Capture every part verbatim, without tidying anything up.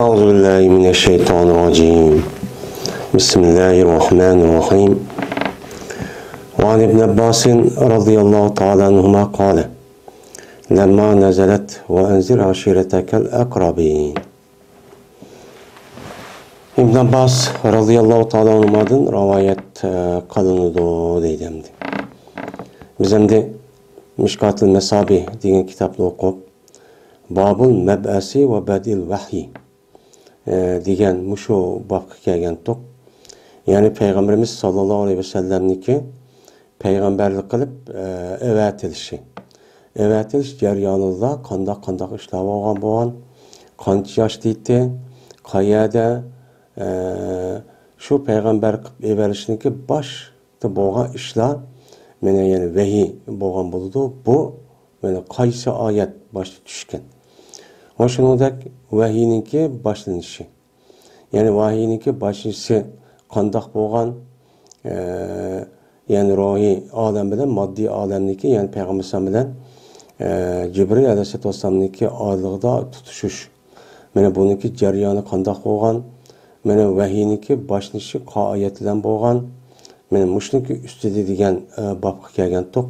أعوذ بالله من الشيطان الرجيم. بسم الله الرحمن الرحيم. وعن ابن عباس رضي الله تعالى عنهما قال: لما نزلت وأنذر عشيرتك الأقربين. ئىبن ئابباس رەزىياللاھۇ تائالا ئەنھۇمادىن رىۋايەت، ئە، قىلىنىدۇ دەيدۇ ئەمدى. بىز ئەمدى مىشكاتۇل مەسابىھ دېگەن كىتابنى ئوقۇپ، بابۇل مەبئەسى ۋە بەدئىل ۋەھيى، ئە، دېگەن مۇشۇ بابقا كەلگەنتۇق. يەنى پەيغەمبىرىمىز ساللاللاھۇ ئەلەيھى ۋەسەللەمنىكى پەيغەمبەرلىك قىلىپ، ئە، ئەۋەتىلىشى. ئەۋەتىلىش جەريانىدا قانداق، قانداق ئىشلار بولغان، بولغان، قانچە ياشتا ئىدى، قەيەردە، ئە، شۇ پەيغەمبەر قىلىپ ئېۋەرىشنىكى باشتا بولغان ئىشلار، مانا، يەنى ۋەھىي بولغان بولىدۇ. بۇ، مانا، قايسى ئايەت باشتا چۈشكەن؟ ۋە شۇنىڭدەك ۋەھىينىڭكى باشلىنىشى. يەنى ۋەھىينىڭكى باشلىنىشى قانداق بولغان؟ ئە، يەنى روھىي ئالەم بىلەن ماددىي ئالەمنىڭكى، يەنى پەيغەمبەر ئەلەيھىسسالام بىلەن، ئە، جىبرىل ئەلەيھىسسالاتۇ ۋەسسالامنىڭكى ئارىلىقىدا تۇتىشىش. مانا بۇنىڭكى جەريانى قانداق بولغان؟ مانا ۋەھىينىڭكى باشلىنىشى قايسى ئايەت بىلەن بولغان؟ مانا مۇشۇنىڭكى ئۈستىدە دېگەن، ئە، بابقا كەلگەنتۇق.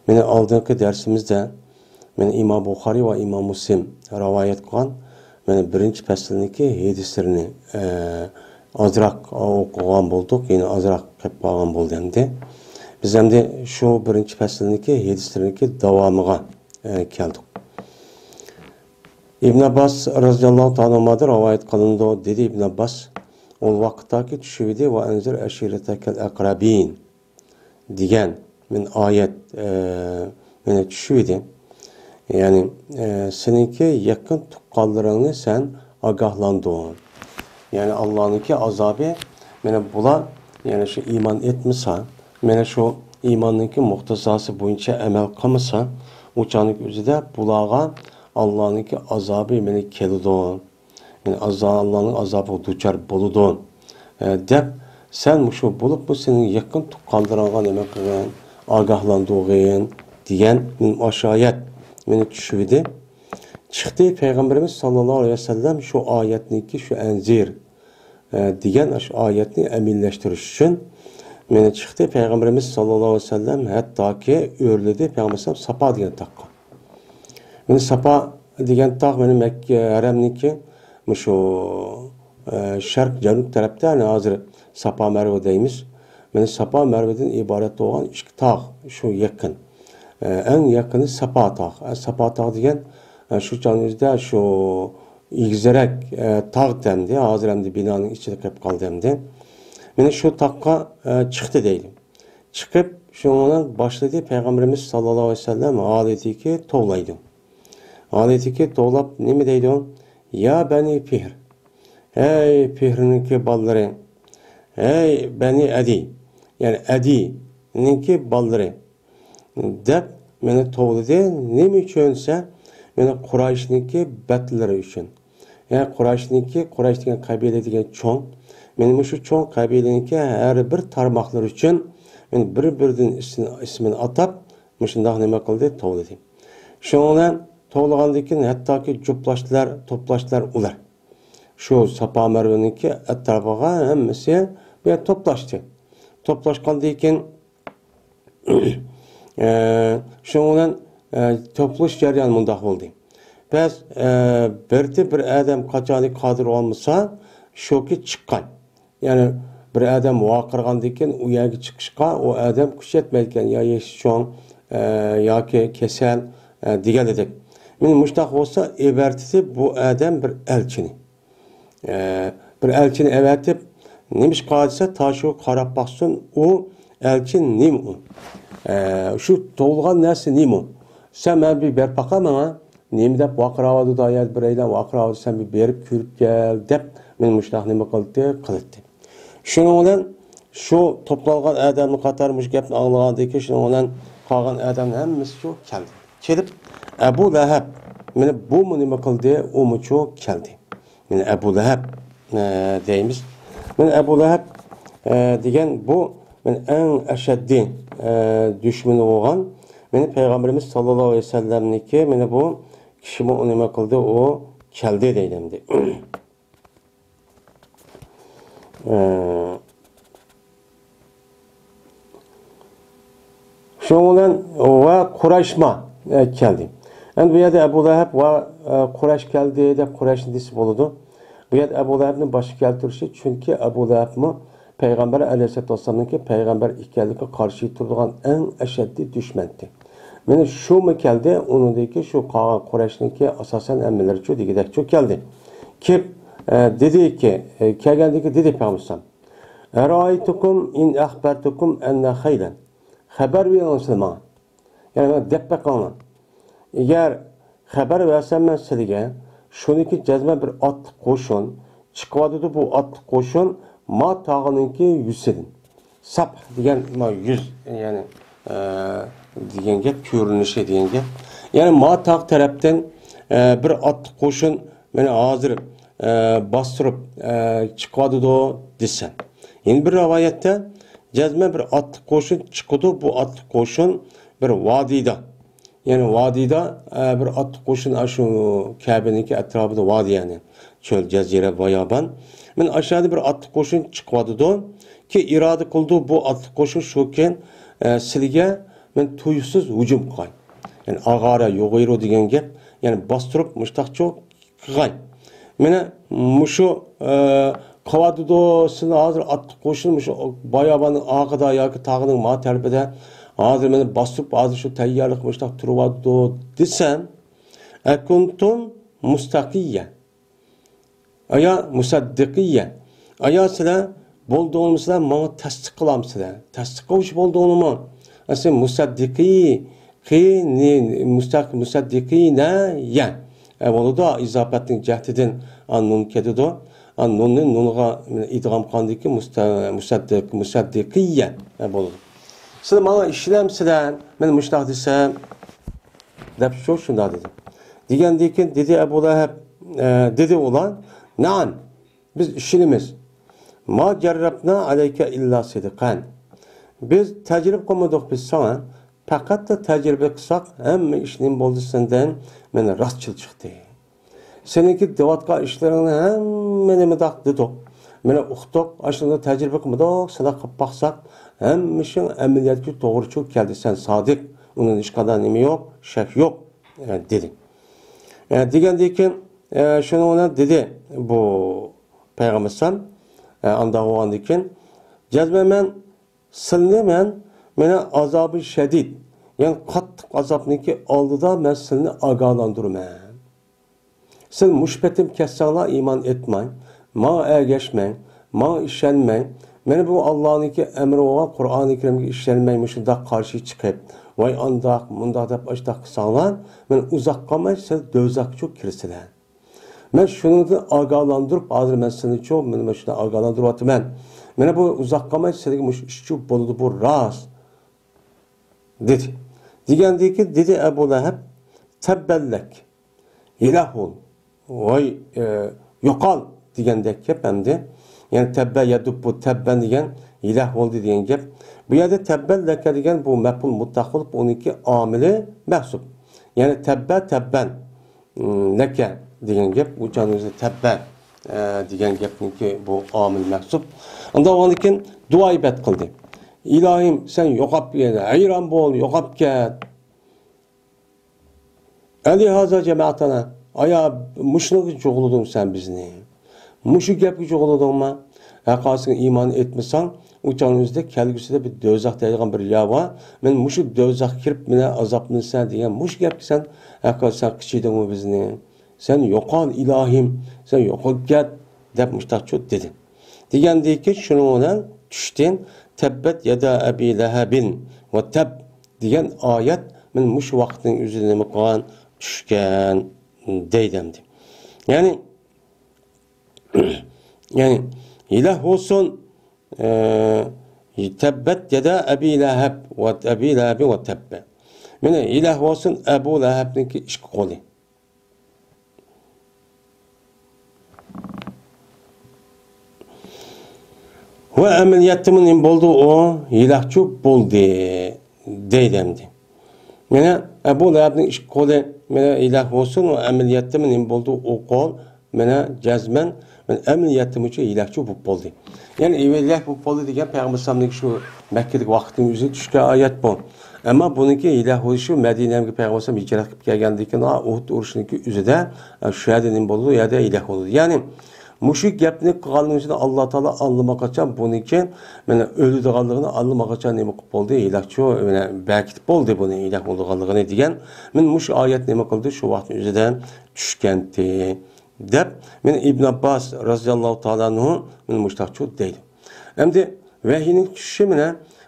مانا ئالدىنقى دەرسىمىزدە مانا ئىمام بۇخارىي ۋە ئىمام مۇسلىم رىۋايەت قىلغان، مانا بىرىنچى پەسىلنىڭكى ھەدىسلىرىنى، ئە، ئازراق ئوقۇغان بولدۇق، يەنە ئازراق قېلىپ قالغان بولدى ئەمدى. بىز ئەمدى شۇ بىرىنچى پەسىلنىڭكى ھەدىسلىرىنىڭكى داۋامىغا، ئە، كەلدۇق. ئىبن ئابباس رەزىياللاھۇ تائالا ئەنھۇمادىن رىۋايەت قىلىنىدۇ، دېدى ئىبن ئابباس، ئۇ ۋاقىتتاكى چۈشۈۋىدى، ۋە ئەنزىر ئەشىرەتەكەل ئەقرەبىن دېگەن مەن ئايەت، ئە، مانا چۈشۈۋىدى. يەنى، ئە، سېنىڭكى يېقىن تۇغقانلىرىڭنى سەن ئاگاھلاندۇر. يەنى ئاللانىڭكى ئازابى، مانا بۇلار، يەنى شۇ ئىمان ئېيتمىسا، مانا شۇ ئىماننىڭكى مۇقتەزاسى بويىچە ئەمەل قىلمىسا، ئۇ چاغنىڭ ئۆزىدە بۇلارغا ئاللانىڭكى ئازابى مانا كېلىدۇ. يەنى ئازا-، ئاللانىڭ ئازابىغا دۇچار بولىدۇ، ئە، دەپ، سەن مۇشۇ بولۇپمۇ سېنىڭ يېقىن تۇغقانلىرىڭغا نېمە قىلغىن، ئاگاھلاندۇرغىن دېگەن مانا ئاشۇ ئايەت مانا چۈشۈۋىدى. چىقتى پەيغەمبىرىمىز ساللاللاھۇ ئەلەيھى ۋەسەللەم شۇ ئايەتنىڭكى شۇ ئەنزىر، ئە، دېگەن شۇ ئايەتنى ئەمەلىيلەشتۈرۈش ئۈچۈن مانا چىقتى پەيغەمبىرىمىز ساللاللاھۇ ئەلەيھى ۋەسەللەم، ھەتتاكى ئۆرلىدى پەيغەمبەر ئەلەيھىسسالام ساپا دېگەن تاغقا. مانا ساپا دېگەن تاغ مانا مەككە ھەرەمنىڭكى مۇشۇ، ئە، شەرق جەنۇب تەرەپتە، يەنى ھازىر ساپا مەرۋە دەيمىز. مانا ساپا مەرۋىدىن ئىبارەت بولغان ئىككى تاغ شۇ يېقىن. ئە، ئەڭ يېقىنى ساپا تاغ. ئە، ساپا تاغ دېگەن، ئە، شۇ چاغنىڭ ئۆزىدە شۇ ئېگىزرەك، ئە، تاغ ئەمدى، ھازىر ئەمدى بىنانىڭ ئىچىدە قېلىپ قالدى ئەمدى. مانا شۇ تاغقا، ئە، چىقتى دەيدۇ. چىقىپ، شۇنىڭ بىلەن باشلىدى پەيغەمبىرىمىز ساللاللاھۇ ئەلەيھى ۋەسەللەم ھالىتىكى توۋلايدۇ. ھالىتىكى توۋلاپ نېمە دەيدۇ؟ يا بەنى پىھر، ھەي پىھرنىڭكى بالىلىرى، ھەي بەنى ئەدى، يەنى ئەدىنىڭكى بالىلىرى دەپ مېنى توۋلىدى. نېمە ئۈچۈن دېسە، مېنى قۇرايشنىڭكى بەتلىرى ئۈچۈن. يەنى قۇرايشنىڭكى، قۇرايش دېگەن قەبىلە دېگەن چوڭ. مېنى مۇشۇ چوڭ قەبىلىنىڭكى ھەر بىر تارماقلىرى ئۈچۈن مېنى بىر-بىردىن ئىسمىنى، ئىسمىنى ئاتاپ، مۇشۇنداق نېمە قىلدى، توۋلىدى. شۇنىڭ بىلەن توۋلىغاندىن كېيىن ھەتتاكى جۇپلاشتىلار، توپلاشتىلار ئۇلار. شۇ ساپا مەرۋىنىڭكى ئەتراپىغا ھەممىسى بۇ يەردە توپلاشتى. توپلاشقاندىن كېيىن، ئە، شۇنىڭ بىلەن، ئە، توپلىشىش جەريانى مۇنداق بولدى. بەس، ئە، بىردە بىر ئادەم قاچانى قادىر بولمىسا، شۇكى چىققان. يەنى بىر ئادەم ۋارقىرىغاندىن كېيىن ئۇ يەرگە چىقىشقا ئۇ ئادەم كۈچى يەتمەيدىكەن، يا يېشى چوڭ، ئە، ياكى كېسەل، ئە، دېگەندەك. مانا مۇشۇنداق بولسا، ئەۋەتتى بۇ ئادەم بىر ئەلچىنى. ئە، بىر ئەلچىنى ئەۋەتىپ، نېمە ئىشقا دېسە، تا شۇ قاراپ باقسۇن، ئۇ ئەلچى نېمە ئۇ؟ ئە، شۇ توۋلىغان نەرسە نېمە ئۇ؟ سەن ماڭا بىر بېرىپ باقە ماڭا. نېمە دەپ ۋارقىراۋاتىدۇ، ئايال بىرەيلەن ۋارقىراۋاتىدۇ، سەن بىر بېرىپ كۆرۈپ كەل دەپ، مېنى مۇشۇنداق نېمە قىلدى، قىلدى. شۇنىڭ بىلەن شۇ توپلانغان ئادەمنىڭ قاتارى مۇشۇ گەپنى ئاڭلىغاندىن كېيىن، شۇنىڭ بىلەن قالغان ئادەمنىڭ ھەممىسى شۇ كەلدى. كېلىپ، ئەبۇ لەھەب، مانا بۇمۇ نېمە قىلدى، ئۇمۇ شۇ كەلدى. مانا ئەبۇ لەھەب، ئە، دەيمىز. مانا ئەبۇ لەھەب، ئە، دېگەن بۇ، مانا ئەڭ ئەشەددىي، ئە، دۈشمىنى بولغان. مانا پەيغەمبىرىمىز ساللاللاھۇ ئەلەيھى ۋەسەللەمنىڭكى، مانا بۇ كىشىمۇ نېمە قىلدى، ئۇ كەلدى دەيدۇ ئەمدى. ئە، شۇنىڭ بىلەن ۋە قۇرەيشما، ئە، كەلدى. ئەمدى بۇ يەردە ئەبۇ لەھەب ۋە، ئە، قۇرەيش كەلدى دەپ قۇرەيشنى دېسە بولىدۇ. بۇ يەردە ئەبۇ لەھەبنى باشقا كەلتۈرۈشى، چۈنكى ئەبۇ لەھەبمۇ پەيغەمبەر ئەلەيھىسسالاتۇ ۋەسسالامنىڭكى پەيغەمبەر ئىكەنلىكىگە قارشى تۇرىدىغان ئەڭ ئەشەددىي دۈشمەنتى. مانا شۇمۇ كەلدى، ئۇنىڭدىن كېيىن شۇ قالغان قۇرەيشنىڭكى ئاساسەن ھەممىلىرىچۇ دېگۈدەكچۇ كەلدى. كېلىپ، ئە، دېدىكى، ئە، كەلگەندىن كېيىن دېدى پەيغەمبەر ئەلەيھىسسالام، «ئەرائەيتۇكۇم ئىن ئەخبەرتۇكۇم ئەننە خەيلەن.» خەۋەر بېرىڭ سىلەر ماڭا. يەنى مانا دەپ بېقىڭلار. ئەگەر خەۋەر بەرسەم مەن سىلىگە، شۇنىڭكى جەزمەن بىر ئاتلىق قوشۇن چىقىۋاتىدۇ، بۇ ئاتلىق قوشۇن ما تاغىنىڭكى يۈزىدىن. سەپ دېگەن ما يۈز، يەنى، ئە، دېگەن گەپ، كۆرۈنۈشى دېگەن گەپ. يەنى ما تاغ تەرەپتىن، ئە، بىر ئاتلىق قوشۇن مېنى ھازىر، ئە، باستۇرۇپ، ئە، چىقىۋاتىدۇ دېسە. يەنە بىر رىۋايەتتە، جەزمەن بىر ئاتلىق قوشۇن چىقىدۇ، بۇ ئاتلىق قوشۇن بىر ۋادىدا، يەنى ۋادىدا، ئە، بىر ئاتلىق قوشۇن ئاشۇ كەبىنىڭكى ئەتراپىدا ۋادى، يەنى چۆل، جەزىرە، بايابان. مانا ئاشۇ يەردە بىر ئاتلىق قوشۇن چىقىۋاتىدۇ. كېيىن ئىرادە قىلىدۇ، بۇ ئاتلىق قوشۇن شۇ كېيىن، ئە، سىلىگە مانا تۇيۇقسىز ھۇجۇم قىلغاي. يەنى ئاغارا يوغىرۇ دېگەن گەپ، يەنى باستۇرۇپ مۇشتاقچۇ قىلغاي. مانا مۇشۇ، ئە، قىلىۋاتىدۇ، سىلى ھازىر ئاتلىق قوشۇن مۇشۇ باياباننىڭ ئارقىدا ياكى تاغنىڭ ما تەرىپىدە ھازىر مېنى باستۇرۇپ، ھازىر شۇ تەييارلىق مۇشتاق تۇرۇۋاتىدۇ دېسەم، ئەكۇنتۇم مۇستەقىيە. ئايا مۇسەددىقىيە. ئايا سىلەر بولدۇڭمۇ سىلەر ماڭا تەستىق قىلامسىلەر؟ تەستىق قىلغۇچى بولدۇڭلىمۇ؟ ئەسلى مۇسەددىقى، قى، نى، مۇستەق-، مۇسەددىقىنە، يە. ئە، بولىدۇ، ئىزاپەتنىڭ جەھتىدىن، ئا، نۇن كېتىدۇ. ئا، نۇننى نۇنغا ئىدغام قىلغاندىكىن مۇستە-، مۇسەددىق، مۇسەددىقىيە، ئە، بولىدۇ. سىلەر ماڭا ئىشىنەمسىلەر؟ مەن مۇشۇنداق دېسەم، دەپ شۇ شۇنداق دېدى. دېگەندىن كېيىن دېدى ئەبۇ لەھەب، ئە، دېدى ئۇلار، نەئەم، بىز ئىشىنىمىز. ما جەررەبنا ئەلەيكە ئىللا سىدقەن. بىز تەجرىبە قىلمىدۇق بىز ساڭا. پەقەتلا تەجرىبە قىلساق، ھەممە ئىش نېمە بولدى سەندىن؟ مانا راستچىل چىقتى. سېنىڭكى دەۋاتقان ئىشلىرىڭنى ھەممىنى مۇنداق دېدۇق. مانا ئۇقتۇق، ئاشۇنداق تەجرىبە قىلمىدۇق، سىناق قىلىپ باقساق، ھەممە ئىشىڭ ئەمەلىيەتكە توغرا چۈشۈپ كەلدى. سەن سادىق، ئۇنىڭدا ھېچقانداق نېمە يوق، شەك يوق، ئە، دېدى. ئە، دېگەندىن كېيىن، ئە، شۇنىڭ بىلەن دېدى بۇ پەيغەمبەر ئەلەيھىسسالام، ئە، ئانداق بولغاندىن كېيىن، جەزمەن مەن سىلىنى مەن، مېنىڭ ئازابى شەدىد، يەنى قاتتىق ئازابنىڭكى ئالدىدا مەن سىلىنى ئاگاھلاندۇرىمەن. سىلى مۇشۇ پېتىم كەتسەڭلار ئىمان ئېيتماي، ماڭا ئەگەشمەي، ماڭا ئىشەنمەي، مانا بۇ ئاللانىڭكى ئەمرى بولغان قۇرئانى كەرىمگە ئىشەنمەي، مۇشۇنداق قارشى چىقىپ، ۋاي ئانداق، مۇنداق دەپ ئاشۇنداق قىلساڭلار، مانا ئۇزاق قالماي سىلەر دوزاخقىچۇ كىرىسىلەر. مەن شۇنىڭدىن ئاگاھلاندۇرۇپ، ھازىر مەن سىلىنىچۇ، مانا مەن شۇنداق ئاگاھلاندۇرۇۋاتىمەن. مانا بۇ ئۇزاق قالماي سىلەرگە مۇشۇ ئىشچۇ بولىدۇ، بۇ راست. دېدى. دېگەندىن كېيىن دېدى ئەبۇ لەھەب، تەببەللەك. ھىلاك بول. ۋاي، ئە، يوقال دېگەندەك گەپ ئەمدى. يەنى تەببە يەدۇببۇ تەببەن دېگەن ھىلاك بولدى دېگەن گەپ. بۇ يەردە تەببەن لەكە دېگەن بۇ مەپئۇل مۇتلەق بولۇپ، ئۇنىڭكى ئامىلى مەھسۇپ. يەنى تەببە تەببەن، ئىم، لەكە دېگەن گەپ، ئۇ چاغنىڭ ئۆزىدە تەببە، ئە، دېگەن گەپنىڭكى بۇ ئامىل مەھسۇپ. ئاندىن ئاندىن كېيىن دۇئا ئىبادەت قىلدى. ئىلاھىم، سەن يوقاپ، يەنى ھەيران بول، يوقاپ كەت. ئەلىھازا جەمەئتەنا، ئايا، مۇشۇنىڭغا جۇغلىدىڭ سەن بىزنى؟ مۇشۇ گەپكە جۇغلىدىڭما؟ ھەققاسىڭ ئىمان ئېيتمىساڭ، ئۇ چاغنىڭ ئۆزىدە كەلگۈسىدە بىر دوزاخ دەيدىغان بىر يەر بار. مەن مۇشۇ دوزاخقا كىرىپ، مەن ئازابلىنىسەن دېگەن مۇشۇ گەپكە سەن، ھەققا سەن قىچىدىڭمۇ بىزنى؟ سەن يوقال ئىلاھىم، سەن يوقىلىپ كەت، دەپ مۇشتاقچۇ دېدى. دېگەندىن كېيىن شۇنىڭ بىلەن چۈشتىن تەببەت يەدا ئەبى لەھەبىن ۋە تەب دېگەن ئايەت مانا مۇشۇ ۋاقىتنىڭ ئۆزىدە نېمە قىلغان؟ چۈشكەن دەيدۇ ئەمدى. يەنى، يەنى، ھىلاك بولسۇن، ئە، تەببەت يەدا ئەبى لەھەب ۋە ئەبى لەھەبى ۋە تەببە. مانا ھىلاك بولسۇن ئەبۇ لەھەبنىڭكى ئىككى قولى. ۋە ئەمەلىيەتتىمۇ نېمە بولدى؟ ئۇ ھىلاكچۇ بولدى، دەيدۇ ئەمدى. مانا ئەبۇ لەھەبنىڭ ئىككى قولى، مانا ھىلاك بولسۇن، ئۇ ئەمەلىيەتتىمۇ نېمە بولدى؟ ئۇ قول، مانا جەزمەن مەن ئەمەلىيەتتىمۇ ھېلەكچى بولۇپ بولدى. يەنى ھېلەك بولۇپ بولدى دېگەن پەيغەمبەر ئەلەيھىسسالامنىڭكى شۇ مەككىدىكى ۋاقتىنىڭ ئۆزىگە چۈشكەن ئايەت بۇ. ئەمما بۇنىڭكى ھېلەك بولۇشى مەدىنەگە پەيغەمبەر ئەلەيھىسسالام ھىجرەت قىلىپ كەلگەندىن كېيىن ئۇھۇد ئۇرۇشىنىڭكى ئۆزىدە، ئە، شۇ يەردە نېمە بولىدۇ؟ ئۇ يەردە ھېلەك بولىدۇ. يەنى مۇشۇ گەپنى قىلغاننىڭ ئۈچۈن ئاللا تائالا ئاللىماقاچان بۇنىڭكى مانا ئۆلىدىغانلىقىنى ئاللىماقاچان نېمە قىلىپ بولدى؟ ھېلەكچۇ، مانا بەكىتىپ بولدى بۇنى ھېلەك بولىدىغانلىقىنى دېگەن. مانا مۇشۇ ئايەت نېمە قىلدى؟ شۇ ۋاقىتنىڭ ئۆزىدە چۈشكەنتى. دەپ، مانا ئىبن ئابباس رازىياللاھۇ تائالا ئەنھۇ مانا مۇشۇنداقچۇ دەيدۇ. ئەمدى ۋەھىينىڭ چۈشۈشى مانا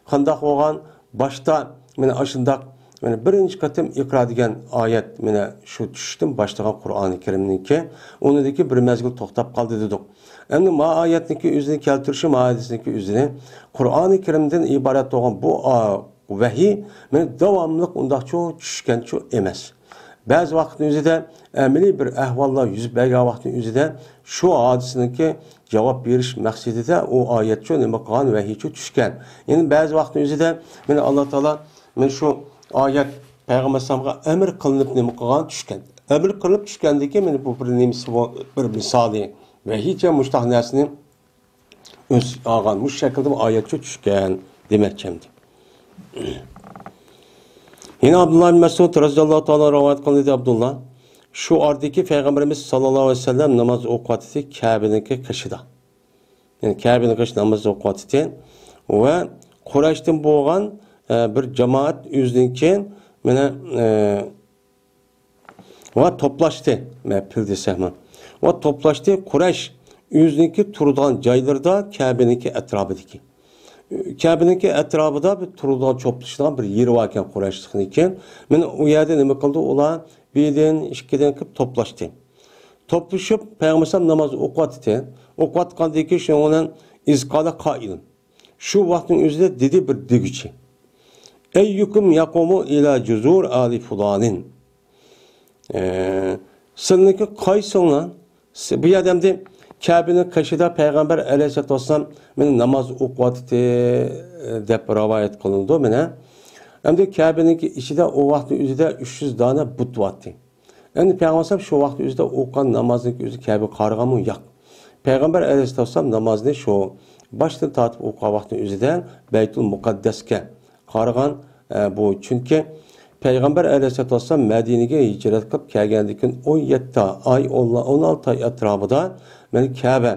قانداق بولغان؟ باشتا مانا ئاشۇنداق، مانا بىرىنچى قېتىم ئىقرا دېگەن ئايەت مانا شۇ چۈشۈشتىن باشلىغان قۇرئانى كەرىمنىڭكى، ئۇنىڭدىن كېيىن بىر مەزگىل توختاپ قالدى دېدۇق. ئەمدى ما ئايەتنىڭكى ئۆزىنى كەلتۈرۈشى، ما ھەدىسنىڭكى ئۆزىنى، قۇرئانى كەرىمدىن ئىبارەت بولغان بۇ، ئا، ۋەھىي مانا داۋاملىق ئۇنداقچۇ چۈشكەنچۇ ئەمەس. بەزى ۋاقىتنىڭ ئۆزىدە ئەمەلىي بىر ئەھۋاللار يۈز بەرگەن ۋاقىتنىڭ ئۆزىدە شۇ ھادىسىنىڭكى جاۋاب بېرىش مەقسىتىدە ئۇ ئايەتچۇ نېمە قىلغان، ۋەھىيچۇ چۈشكەن. يەنى بەزى ۋاقىتنىڭ ئۆزىدە مانا ئاللا تائالا مانا شۇ ئايەت پەيغەمبەر ئەلەيھىسسالامغا ئەمىر قىلىنىپ نېمە قىلغان، چۈشكەن. ئەمىر قىلىنىپ چۈشكەندىن كېيىن مانا بۇ بىر نېمىسى بۇ، بىر مىسالى. ۋەھىيچە مۇشۇنداق نەرسىنى ئۆز ئالغان، مۇشۇ شەكىلدە ئايەتچۇ چۈشكەن دېمەكچى ئەمدى. يەنە ئابدۇللا ئىبن مەسئۇد رازىياللاھۇ تائالا رىۋايەت قىلىندى، ئابدۇللا، شۇ ئارىدىكى پەيغەمبىرىمىز ساللاللاھۇ ئەلەيھى ۋەسەللەم ناماز ئوقۇۋاتىدۇ، كەبىنىڭكى قېشىدا. يەنى كەبىنىڭ قېشىدا ناماز ئوقۇۋاتىدۇ ۋە قۇرەيشتىن بولغان، ئە، بىر جامائەت ئۆزىدىن كېيىن مانا، ئە، ۋە توپلاشتى. مەن پىل دېسەممۇ. ۋە توپلاشتى. قۇرەيش ئۆزىنىڭكى تۇرىدىغان جايلىرىدا كەبىنىڭكى ئەتراپىدىكى. كەبىنىڭكى ئەتراپىدا بىر تۇرىدىغان، چوپلىشىدىغان بىر يېرى باركەن قۇرەيشلىقنىڭكى. مانا ئۇ يەردە نېمە قىلدى؟ ئۇلار بىردىن، ئىككىدىن قىلىپ توپلاشتى. توپلىشىپ، پەيغەمبەر ئەلەيھىسسالام ناماز ئوقۇۋاتىدۇ. ئوقۇۋاتقاندىن كېيىن شۇنىڭ بىلەن ئىز قالە قائىلۇن. شۇ ۋاقىتنىڭ ئۆزىدە دېدى بىر دېگۈچى. ئەييۇكۇم يەقۇمۇ ئىلا جۇزۇر ئالى فۇلانىن. ئە، سىلىنىڭكى قايسىڭلار، سى-، بۇ يەردە ئەمدى كەبىنىڭ قېشىدا پەيغەمبەر ئەلەيھىسسالاتۇ ۋەسسالام مانا ناماز ئوقۇۋاتىدۇ، ئە، دەپ رىۋايەت قىلىنىدۇ مانا. ئەمدى كەبىنىڭكى ئىچىدە ئۇ ۋاقىتنىڭ ئۆزىدە ئۈچ يۈز دانە بۇت بارتى. ئەمدى پەيغەمبەر ئەلەيھىسسالام شۇ ۋاقىت ئۆزىدە ئوقۇغان نامازنىڭ ئۆزى كەبىگە قارىغانمۇ؟ ياق. پەيغەمبەر ئەلەيھىسسالام نامازنى شۇ باشتىن تارتىپ ئوقۇغان ۋاقتىنىڭ ئۆزىدە بەيتۇل مۇقەددەسكە قارىغان، ئە، بۇ. چۈنكى پەيغەمبەر ئەلەيھىسسالام مەدىنىگە ھىجرەت قىلىپ كەلگەندىن كېيىن ئون يەتتە ئاي، ئون، ئون ئالتە ئاي ئەتراپىدا مەن كەبە،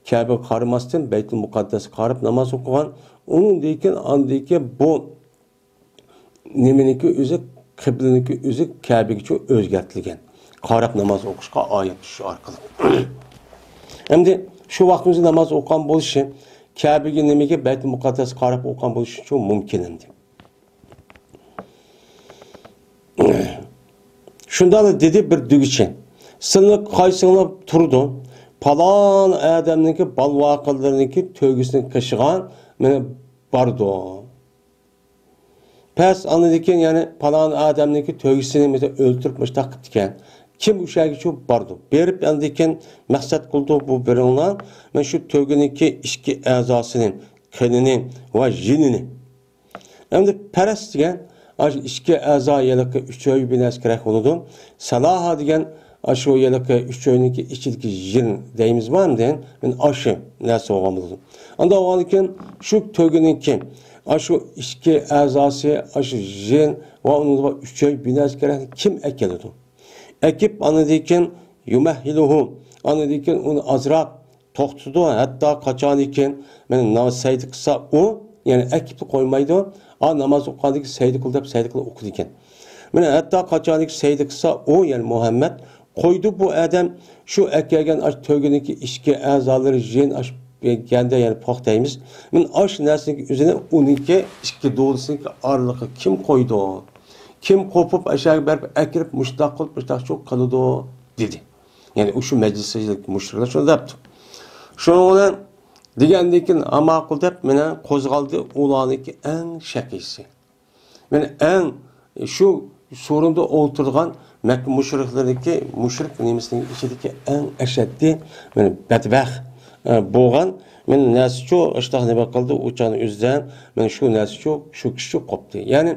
كەبىگە قارىماستىن بەيتۇل مۇقەددەسكە قاراپ ناماز ئوقۇغان. ئۇنىڭدىن كېيىن، ئاندىن كېيىن بۇ نېمىنىڭكى ئۆزى، قىبلىنىڭكى ئۆزى كەبىگىچە ئۆزگەرتىلگەن. قاراپ ناماز ئوقۇشقا ئايەت چۈشۈش ئارقىلىق. ئەمدى شۇ ۋاقىت ئۆزى ناماز ئوقۇغان بولۇشى، كەبىگە نېمىگە، بەيتۇل مۇقەددەسكە قاراپ ئوقۇغان بولۇشى ئۇچۇن مۇمكىن ئەمدى. شۇنداقلا دېدى بىر دېگۈچى. سىلىنىڭ قايسىڭلار تۇرىدۇ؟ پالان ئادەمنىڭكى بالۋاقىلىرىنىڭكى تۆگىسىنىڭ قېشىغا مانا بارىدۇ. پەس ئاندىن كېيىن، يەنى پالان ئادەمنىڭكى تۆگىسىنى مەسىلەن ئۆلتۈرۈپ مۇشۇنداق قىپتىكەن. كىم ئۇ شەرگىچۇ بارىدۇ. بېرىپ ئاندىن كېيىن مەقسەت قىلىدۇ، بۇ بىرىڭلار مەن شۇ تۆگىنىڭكى ئىچكى ئەزاسىنى، قېنىنى ۋە يېنىنى. ئەمدى پەرەس دېگەن ئاشۇ ئىچكى ئەزا ھېلىقى ئۈچەيگە بىر نەرسە كېرەك بولىدۇ. سالاھا دېگەن ئاشۇ ھېلىقى ئۈچەينىڭكى ئىچىدىكى يېن دەيمىزمۇ ئەمدى؟ مانا ئاشۇ نەرسە بولغان بولىدۇ. ئانداق بولغاندىن كېيىن شۇ تۆگىنىڭكى، ئاشۇ ئىچكى ئەزاسى، ئاشۇ يېن ۋە ئۇنىڭدا ئۈچەي بىناسى كېرەكنى كىم ئەكېلىدۇ؟ ئەكىپ، ئاندىن كېيىن يۇمەھھىلۇھۇ، ئاندىن كېيىن ئۇنى ئازراق توختىتىدۇ، ھەتتا قاچانكى مانا ناماز سەجدە قىلسا ئۇ، يەنى ئەكىپلا قويمايدۇ، ئا، ناماز ئوقۇغاندىكى سەجدە قىل دەپ سەجدە قىلىپ ئوقۇيدىكەن. مانا ھەتتا قاچانكى سەجدە قىلسا ئۇ، يەنى مۇھەممەد، قويدى بۇ ئادەم شۇ ئەكەلگەن ئاش تۆگىنىڭكى ئىچكى ئەزالىرى، يېن ئاش، گەندە، يەنى پوق دەيمىز. مانا ئاش نەرسىنىڭكى ئۆزىنى ئۇنىڭكى ئىككى دۇدىسىنىڭكى ئارىلىقىغا كىم قويىدۇ؟ كىم قوپۇپ ئاشۇ يەرگە بېرىپ ئەكىرىپ مۇشۇنداق قىلىپ مۇشۇنداق شۇ قىلىدۇ دېدى. يەنى ئۇ شۇ مەجلىستىكى مۇشرىكلار شۇنداق دەپتۇ. شۇنىڭ بىلەن دېگەندىن كېيىن، ھە، ماقۇل دەپ مانا قوزغالدى ئۇلارنىڭكى ئەڭ شەقىيسى. مانا ئەڭ شۇ سورۇندا ئولتۇرغان مەككە مۇشرىكلىرىنىڭكى، مۇشرىك نېمىسىنىڭ ئىچىدىكى ئەڭ ئەشەددىي، مانا بەدبەخت، ئە، بولغان، مانا نەرسىچۇ ئاشتاق نېمە قىلدى، ئۇ چاغنىڭ ئۆزىدە، مانا شۇ نەرسىچۇ، شۇ كىشىچۇ قوپتى. يەنى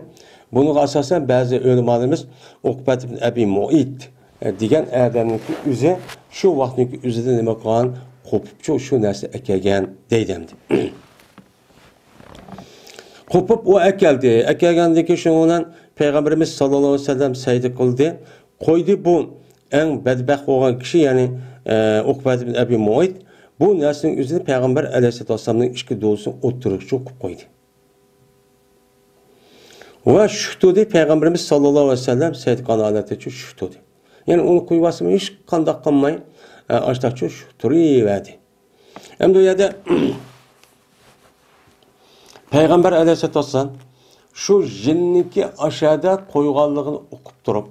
بۇنىڭغا ئاساسەن بەزى ئۆلىمالىرىمىز ئۇقبەت ئىبن ئەبى مۇئەيت، ئە، دېگەن ئادەمنىڭكى ئۆزى شۇ ۋاقىتنىڭكى ئۆزىدە نېمە قىلغان، قوپۇپچۇ شۇ نەرسە ئەكەلگەن دەيدۇ ئەمدى. قوپۇپ ئۇ ئەكەلدى. ئەكەلگەندىن كېيىن شۇنىڭ بىلەن پەيغەمبىرىمىز ساللاللاھۇ ئەلەيھى ۋەسەللەم سەجدە قىلدى. قويدى بۇ ئەڭ بەدبەخت بولغان كىشى، يەنى، ئە، ئۇقبەت ئىبن ئەبى مۇئەيت بۇ نەرسىنىڭ ئۆزىنى پەيغەمبەر ئەلەيھىسسالاتۇ ۋەسسالامنىڭ ئىككى دولىسىنىڭ ئوتتۇرىسىغا قويۇپ قويدى. ۋە شۇ تۇردى، پەيغەمبىرىمىز ساللاللاھۇ ئەلەيھى ۋەسەللەم سەجدە قىلغان ھالەتتىچۇ شۇ تۇردى. يەنى ئۇنى قويۇۋالسىمۇ ھېچقانداق قىلماي، ئە، ئاشتاقچۇ شۇ تۇرۇۋەردى. ئەمدى ئۇ يەردە پەيغەمبەر ئەلەيھىسسالاتۇ ۋەسسالام شۇ جىننىڭكى ئاشەدە قويغانلىقىنى ئۇقۇپ تۇرۇپ،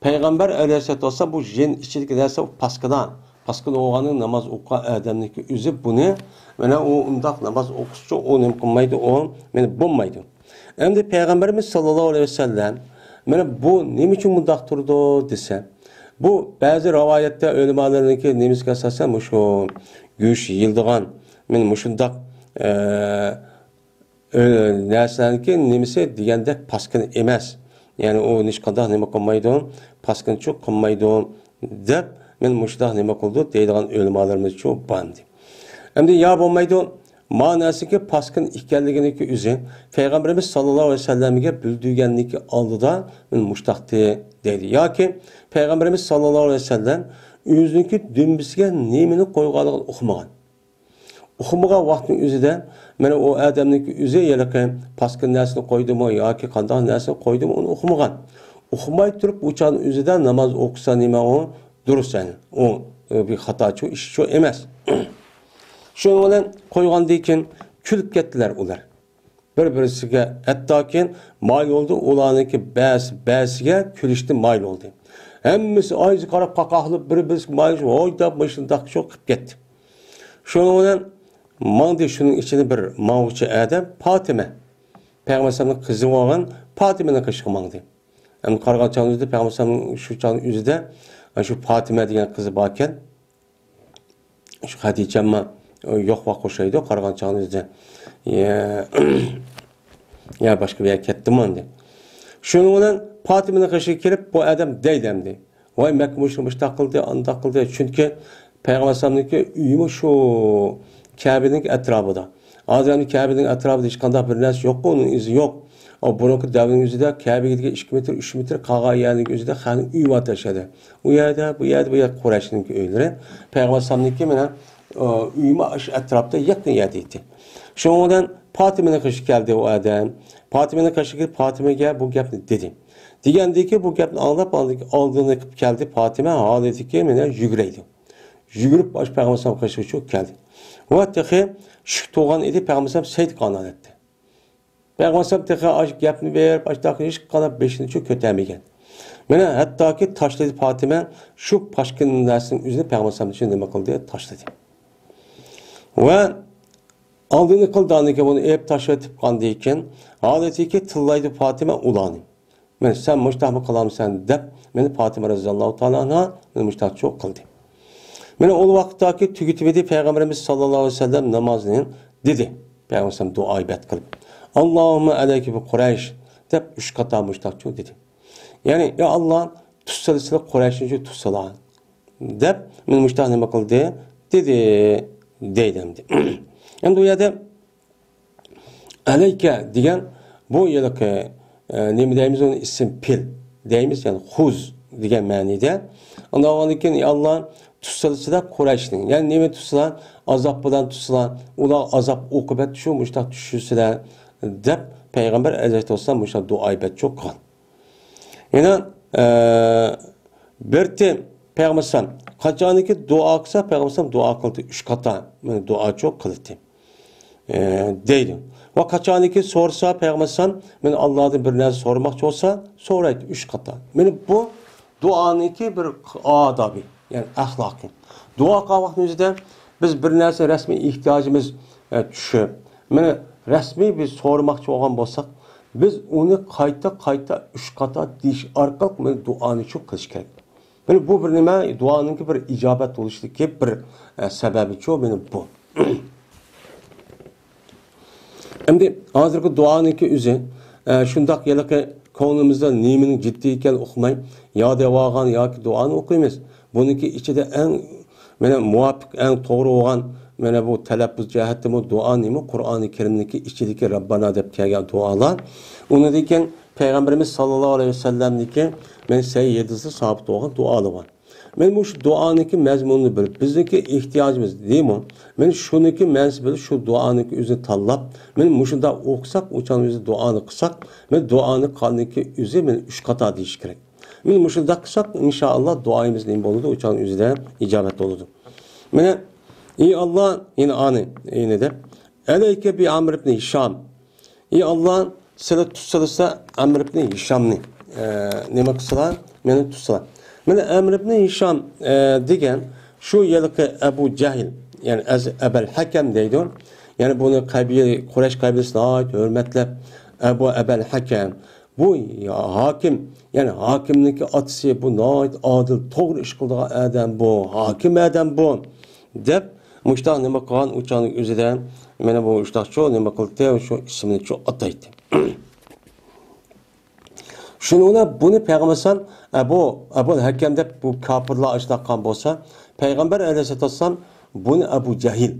پەيغەمبەر ئەلەيھىسسالاتۇ ۋەسسالام بۇ جىن ئىچىدىكى نەرسە ئۇ پاسكىنا، پاسكىنا بولغاننىڭ ناماز ئوقۇغان ئادەمنىڭكى ئۆزى بۇنى، مانا ئۇ ئۇنداق ناماز ئوقۇسىچۇ ئۇ نېمە قىلمايدۇ، ئۇ مانا بولمايدۇ. ئەمدى پەيغەمبىرىمىز ساللاللاھۇ ئەلەيھى ۋەسەللەم مانا بۇ نېمە ئۈچۈن مۇنداق تۇرىدۇ دېسە، بۇ بەزى رىۋايەتتە ئۆلىمالارنىڭكى نېمىسىگە ئاساسەن مۇشۇ گۆش يېيىلىدىغان، مانا مۇشۇنداق، ئە، ئۆ-، نەرسىلەرنىڭكى نېمىسى دېگەندەك پاسكىنا ئەمەس. يەنى ئۇ ھېچقانداق نېمە قىلمايدۇ، پاسكىنىچۇ قىلمايدۇ دەپ، مانا مۇشۇنداق نېمە قىلىدۇ دەيدىغان ئۆلىمالىرىمىزچۇ بار ئەمدى. ئەمدى يا بولمايدۇ، مانا نەرسىكى پاسكىنا ئىكەنلىكىنىڭكى ئۆزى پەيغەمبىرىمىز ساللاللاھۇ ئەلەيھى ۋەسەللەمگە بىلدۈرگەنلىكى ئالدىدا مانا مۇشۇنداقتى دەيدۇ. ياكى پەيغەمبىرىمىز ساللاللاھۇ ئەلەيھى ۋەسەللەم ئۆزىنىڭكى دۈمبىسىگە نېمىنى قويغانلىقىنى ئۇقمىغان. ئۇقمىغان ۋاقىتنىڭ ئۆزىدە، مانا ئۇ ئادەمنىڭكى ئۆزى ھېلىقى پاسكىنا نەرسىنى قويدىمۇ ياكى قانداق نەرسىنى قويدىمۇ، ئۇنى ئۇقمىغان. ئۇقماي تۇرۇپ، ئۇ چاغنىڭ ئۆزىدە ناماز ئوقۇسا نېمە ئۇ؟ دۇرۇس يەنى. ئۇ، ئۇ بىر خاتاچۇ، ئىشچۇ ئەمەس. شۇنىڭ بىلەن قويغاندىن كېيىن كۈلۈپ كەتتىلەر ئۇلار. بىر-بىرسىگە، ھەتتاكى مايىل بولدى، ئۇلارنىڭكى بەزى، بەزىسىگە كۈلۈشتىن مايىل بولدى. ھەممىسى ئايىغىغا قاراپ قاقاقلاپ، بىر-بىرسىگە مايىل، ھوي دەپ مۇشۇنداق شۇ قىلىپ كەتتى. شۇنىڭ بىلەن ماڭدى، شۇنىڭ ئىچىدە بىر ماڭغۇچى ئادەم پاتىمە. پەيغەمبەر ئەلەيھىسسالامنىڭ قىزى بولغان پاتىمىنىڭ قېشىغا ماڭدى. ئەمدى قارىغان چاغىمىزدا پەيغەمبەر ئەلەيھىسسالامنىڭ شۇ چاغنىڭ ئۆزىدە شۇ پاتىمە دېگەن قىزى باركەن. شۇ خەدىچەممۇ يوق ۋاق ئوخشايدۇ، قارىغان چاغىمىزدا. يا، يا باشقا بىر يەرگە كەتتىمۇ ئەمدى. شۇنىڭ بىلەن پاتىمىنىڭ قېشىغا كېلىپ، بۇ ئادەم دەيدۇ ئەمدى. ۋاي، مەككە مۇشۇنى مۇشۇنداق قىلدى، ئانداق قىلدى. چۈنكى پەيغەمبەر ئەلەيھىسسالامنىڭكى ئۆيىمۇ شۇ كەبىنىڭ ئەتراپىدا. ھازىر ئەمدى كەبىنىڭ ئەتراپىدا ھېچقانداق بىر نەرسە يوققۇ، ئۇنىڭ ئىزى يوق. ئۇ بۇرۇنقى دەۋرنىڭ ئۆزىدە كەبىگە دېگەن ئىككى مېتىر، ئۈچ مېتىر قالغان يەرنىڭ ئۆزىدە خەقنىڭ ئۆيى بار تەشەدە. ئۇ يەردە، بۇ يەردە، بۇ يەردە قۇرەيشنىڭكى ئۆيلىرى. پەيغەمبەر ئەلەيھىسسالامنىڭكى مانا، ئۇ، ئۆيىمۇ ئاشۇ ئەتراپتا يېقىن يەردە ئىدى. شۇنىڭ بىلەن پاتىمىنىڭ قېشىغا كەلدى ئۇ ئادەم. پاتىمىنىڭ قېشىغا كېلىپ، پاتىمىگە بۇ گەپنى دېدى. دېگەندىكى بۇ گەپنى ئاڭلاپ، ئاندىن ئالدىنى قىلىپ كەلدى پاتىمە، ھالىتىكى مانا يۈگۈرەيدۇ. يۈگۈرۈپ ئاشۇ پەيغەمبەر ئەلەيھىسسالام قېشىغىچۇ كەلدى. ۋە تېخى ئىشىك تۇغان ئىدى، پەيغەمبەر ئەلەيھىسسالام سەجدە قىلغان ھالەتتە. پەيغەمبەر ئەلەيھىسسالام تېخى ئاشۇ گەپنى بېرىپ، ئاشۇنداق ھېچقانداق بېشىنىچۇ كۆتەرمىگەن. مانا ھەتتاكى تاشلىدى پاتىمە شۇ پاسكىنا نەرسىنىڭ ئۆزىنى پەيغەمبەر ئەلەيھىسسالامنىڭ نېمە قىلدى؟ تاشلىدى. ۋە ئالدىنى قىلدى، ئاندىن كېيىن بۇنى ئېلىپ تاشلىۋېتىپ قاندىكىن، ھالىتىكى تىللايدۇ پاتىمە ئۇلارنى. مانا سەن مۇشتاقمۇ قىلامسەن دەپ، مانا پاتىمە رەزىياللاھۇ تائالا ئەنھا مانا مۇشتاقچۇ قىلدى. مانا ئۇ ۋاقىتتاكى تۈگىتىۋىدى پەيغەمبىرىمىز ساللاللاھۇ ئەلەيھى ۋەسەللەم نامازنى دېدى. پەيغەمبەر دۇئا ئىبادەت قىلىپ، «ئاللاھۇممە ئەلەيكە بى قۇرەيش» دەپ ئۈچ قاتا مۇشتاقچۇ دېدى. يەنى، يا ئاللا، تۇتسىلا سىلە قۇرەيشنى تۇتسىلا دەپ، مانا مۇشتاق نېمە قىلدى؟ دېدى، دەيدۇ ئەمدى. ئەمدى ئۇ يەردە ئەلەيكە دېگەن بۇ ھېلىقى، ئە، نېمە دەيمىز ئۇنى، ئىسىم پېئىل دەيمىز، يەنى خۇز دېگەن مەنىدە. ئاندىن كېيىن، يا ئاللا، تۇتسىلا سىلە قۇرەيشنى. يەنى نېمە تۇتسىلا؟ ئازاب بىلەن تۇتسىلا. ئۇلار ئازاب ئوقۇبەت شۇ مۇشتاق چۈشۈرسىلە دەپ پەيغەمبەر ئەلەيھىسسالام مۇشۇنداق دۇئا ئىبادەت قىلغان. يەنە، ئە، بىرتى پەيغەمبەر ئەلەيھىسسالام قاچانكى دۇئا قىلسا، پەيغەمبەر ئەلەيھىسسالام دۇئا قىلدى، ئۈچ قاتا، مانا، دۇئاچۇ قىلدى، ئە، دەيدۇ. ۋە قاچانكى سورىسا، پەيغەمبەر ئەلەيھىسسالام، مانا، ئاللادىن بىر نەرسە سورىماقچى بولسا، سورايتتى، ئۈچ قاتا. مانا بۇ دۇئانىڭكى بىر ئادابى، يەنى ئەخلاقى. دۇئا قىلغان ۋاقتىمىزدا بىز بىر نەرسە رەسمىي ئېھتىياجىمىز، ئە، چۈشۈپ، مانا رەسمىي بىز سورىماقچى بولغان بولساق، بىز ئۇنى قايتا-قايتا ئۈچ قاتا دېيىش ئارقىلىق مانا دۇئانى شۇ قىلىش كېرەك. مانا بۇ بىر نېمە، دۇئانىڭكى بىر ئىجابەت بولۇشىدىكى بىر، ئە، سەۋەبىچۇ مانا بۇ. ئەمدى ھازىرقى دۇئانىڭكى ئۆزى، ئە، شۇنداق ھېلىقى كۆڭلىمىزدە نېمىنىڭ جىددىي ئىكەنلىكىنى ئۇقماي، يا دەۋاغان ياكى دۇئانى ئوقۇيمىز. بۇنىڭكى ئىچىدە ئەڭ مانا مۇۋاپىق، ئەڭ توغرا بولغان، مانا بۇ تەلەپپۇز جەھەتتىمۇ دۇئا نېمە؟ قۇرئانى كەرىمدىكى ئىچىدىكى رەببانا دەپ كەلگەن دۇئالار. ئۇنىڭدىن كېيىن پەيغەمبىرىمىز ساللاللاھۇ ئەلەيھى ۋەسەللەمدىكى مانا سەھىھ ھەدىستە سابىت بولغان دۇئالار بار. مانا مۇشۇ دۇئانىڭكى مەزمۇنىنى بىلىپ، بىزنىڭكى ئېھتىياجىمىز نېمە؟ مانا شۇنىڭكى مەنىسى بىلەن شۇ دۇئانىڭكى ئۆزىنى تاللاپ، مانا مۇشۇنداق ئوقۇساق، ئۇ چاغنىڭ ئۆزى دۇئانى قىلساق، مانا دۇئانى قىلغاندىن كېيىن ئۆزى مانا ئۈچ قاتا دېيىش كېرەك. مانا مۇشۇنداق قىلساق، ئىنشائاللا، دۇئايىمىز نېمە بولىدۇ؟ ئۇ چاغنىڭ ئۆزىدە ئىجابەت بولىدۇ. مانا، ئى ئاللا، يەنە ئانى، يەنە دەپ، ئەلەيكە بى ئامر ئىبنى ھىشام. ئى ئاللا، سىلى تۇتسىلىسا ئەمر ئىبنى ھىشامنى، ئە، نېمە قىلسىلا، مېنى تۇتسىلا. مانا ئەمر ئىبنى ھىشام، ئە، دېگەن شۇ ھېلىقى ئەبۇ جەھىل، يەنى ئەز-، ئەبەل ھەكەم دەيدۇ. يەنى بۇنى قەبىلە، قۇرەيش قەبىلىسى ناھايىتى ھۆرمەتلەپ، ئەبۇ ئەبەل ھەكەم، بۇ ھاكىم، يەنى ھاكىمنىڭكى ئاتىسى، بۇ ناھايىتى ئادىل، توغرا ئىش قىلىدىغان ئادەم بۇ، ھاكىم ئادەم بۇ، دەپ، مۇشتاق نېمە قىلغان ئۇ چاغنىڭ ئۆزىدە، مانا بۇ ئۇشتاقچۇ نېمە قىلدى، شۇ ئىسمىنىچۇ ئاتايتتى. شۇنىڭ بىلەن بۇنى پەيغەمبەر ئەلەيھىسسالام ئەبۇ، ئەبۇل ھەكەم دەپ بۇ كاپىرلار ئاشۇنداق قىلغان بولسا، پەيغەمبەر ئەلەيھىسسالام بۇنى ئەبۇ جەھىل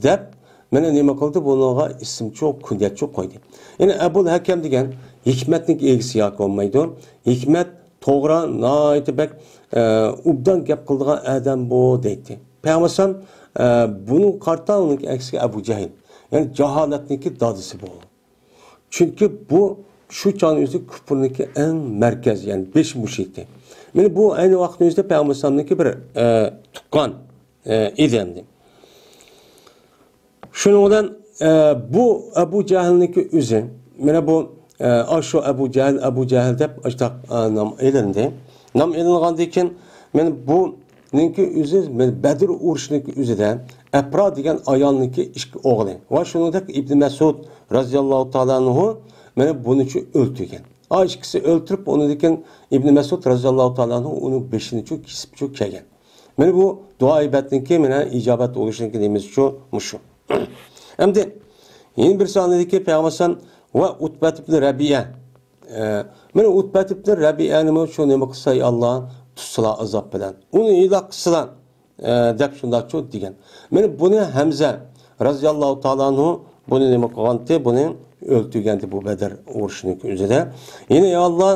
دەپ، مانا نېمە قىلدى؟ بۇنىڭغا ئىسىمچۇ، كۇنيەتچۇ قويدى. يەنى ئەبۇل ھەكەم دېگەن ھېكمەتنىڭ ئىگىسى ياكى بولمايدۇ. ھېكمەت، توغرا، ناھايىتى بەك، ئە، ئوبدان گەپ قىلىدىغان ئادەم بۇ دەيتتى. پەيغەمبەر ئەلەيھىسسالام، ئە، بۇنىڭغا قارىتا ئۇنىڭكى ئەكسىگە ئەبۇ جەھىل. يەنى جاھالەتنىڭكى دادىسى بۇ. چۈنكى بۇ شۇ چاغنىڭ ئۆزى كۇپۇرنىڭكى ئەڭ مەركەز، يەنى بېشى مۇشۇ ئىدى. مانا بۇ ئەينى ۋاقىتنىڭ ئۆزىدە پەيغەمبەر ئەلەيھىسسالامنىڭكى بىر، ئە، تۇغقان، ئە، ئىدى ئەمدى. شۇنىڭ بىلەن، ئە، بۇ ئەبۇ جەھىلنىڭكى ئۆزى، مانا بۇ، ئە، ئاشۇ ئەبۇ جەھىل، ئەبۇ جەھىل دەپ ئاشۇنداق، ئە، نام ئېلىندى. نام ئېلىنغاندىن كېيىن، مانا بۇ نىڭكى ئۆزى بەدر ئۇرۇشىنىڭكى ئۆزىدە ئەپرا دېگەن ئايالنىڭكى ئىككى ئوغلى ۋە شۇنىڭدەك ئىبنى مەسئۇد رازىياللاھۇ تائالا ئەنھۇ مانا بۇنىچۇ ئۆلتۈرگەن. ئا ئىككىسى ئۆلتۈرۈپ، ئۇنىڭدىن كېيىن ئىبنى مەسئۇد رازىياللاھۇ تائالا ئەنھۇ ئۇنىڭ بېشىنىچۇ كېسىپچۇ كەلگەن. مانا بۇ دۇئا ئىبادەتنىڭكى مانا ئىجابەت بولۇشىنىڭكى نېمىسىچۇ مۇشۇ. ئەمدى يەنە بىر سانىدىكى پەيغەمبەر ئەلەيھىسسالام ۋە ئۇتبەت ئىبنى رەبىئە. ئە، مانا ئۇتبەت ئىبنى رەبىئەنىمۇ شۇ نېمە قىلسا، يا ئاللا، تۇتسىلا، ئازاب بىلەن. ئۇنى ھالاك قىلسىلا، ئە، دەپ شۇنداقچۇ دېگەن. مانا بۇنى ھەمزە رازىياللاھۇ تائالا ئەنھۇ بۇنى نېمە قىلغانتى؟ بۇنى ئۆلتۈرگەنتى بۇ بەدر ئۇرۇشىنىڭ ئۆزىدە. يەنە، يا ئاللا،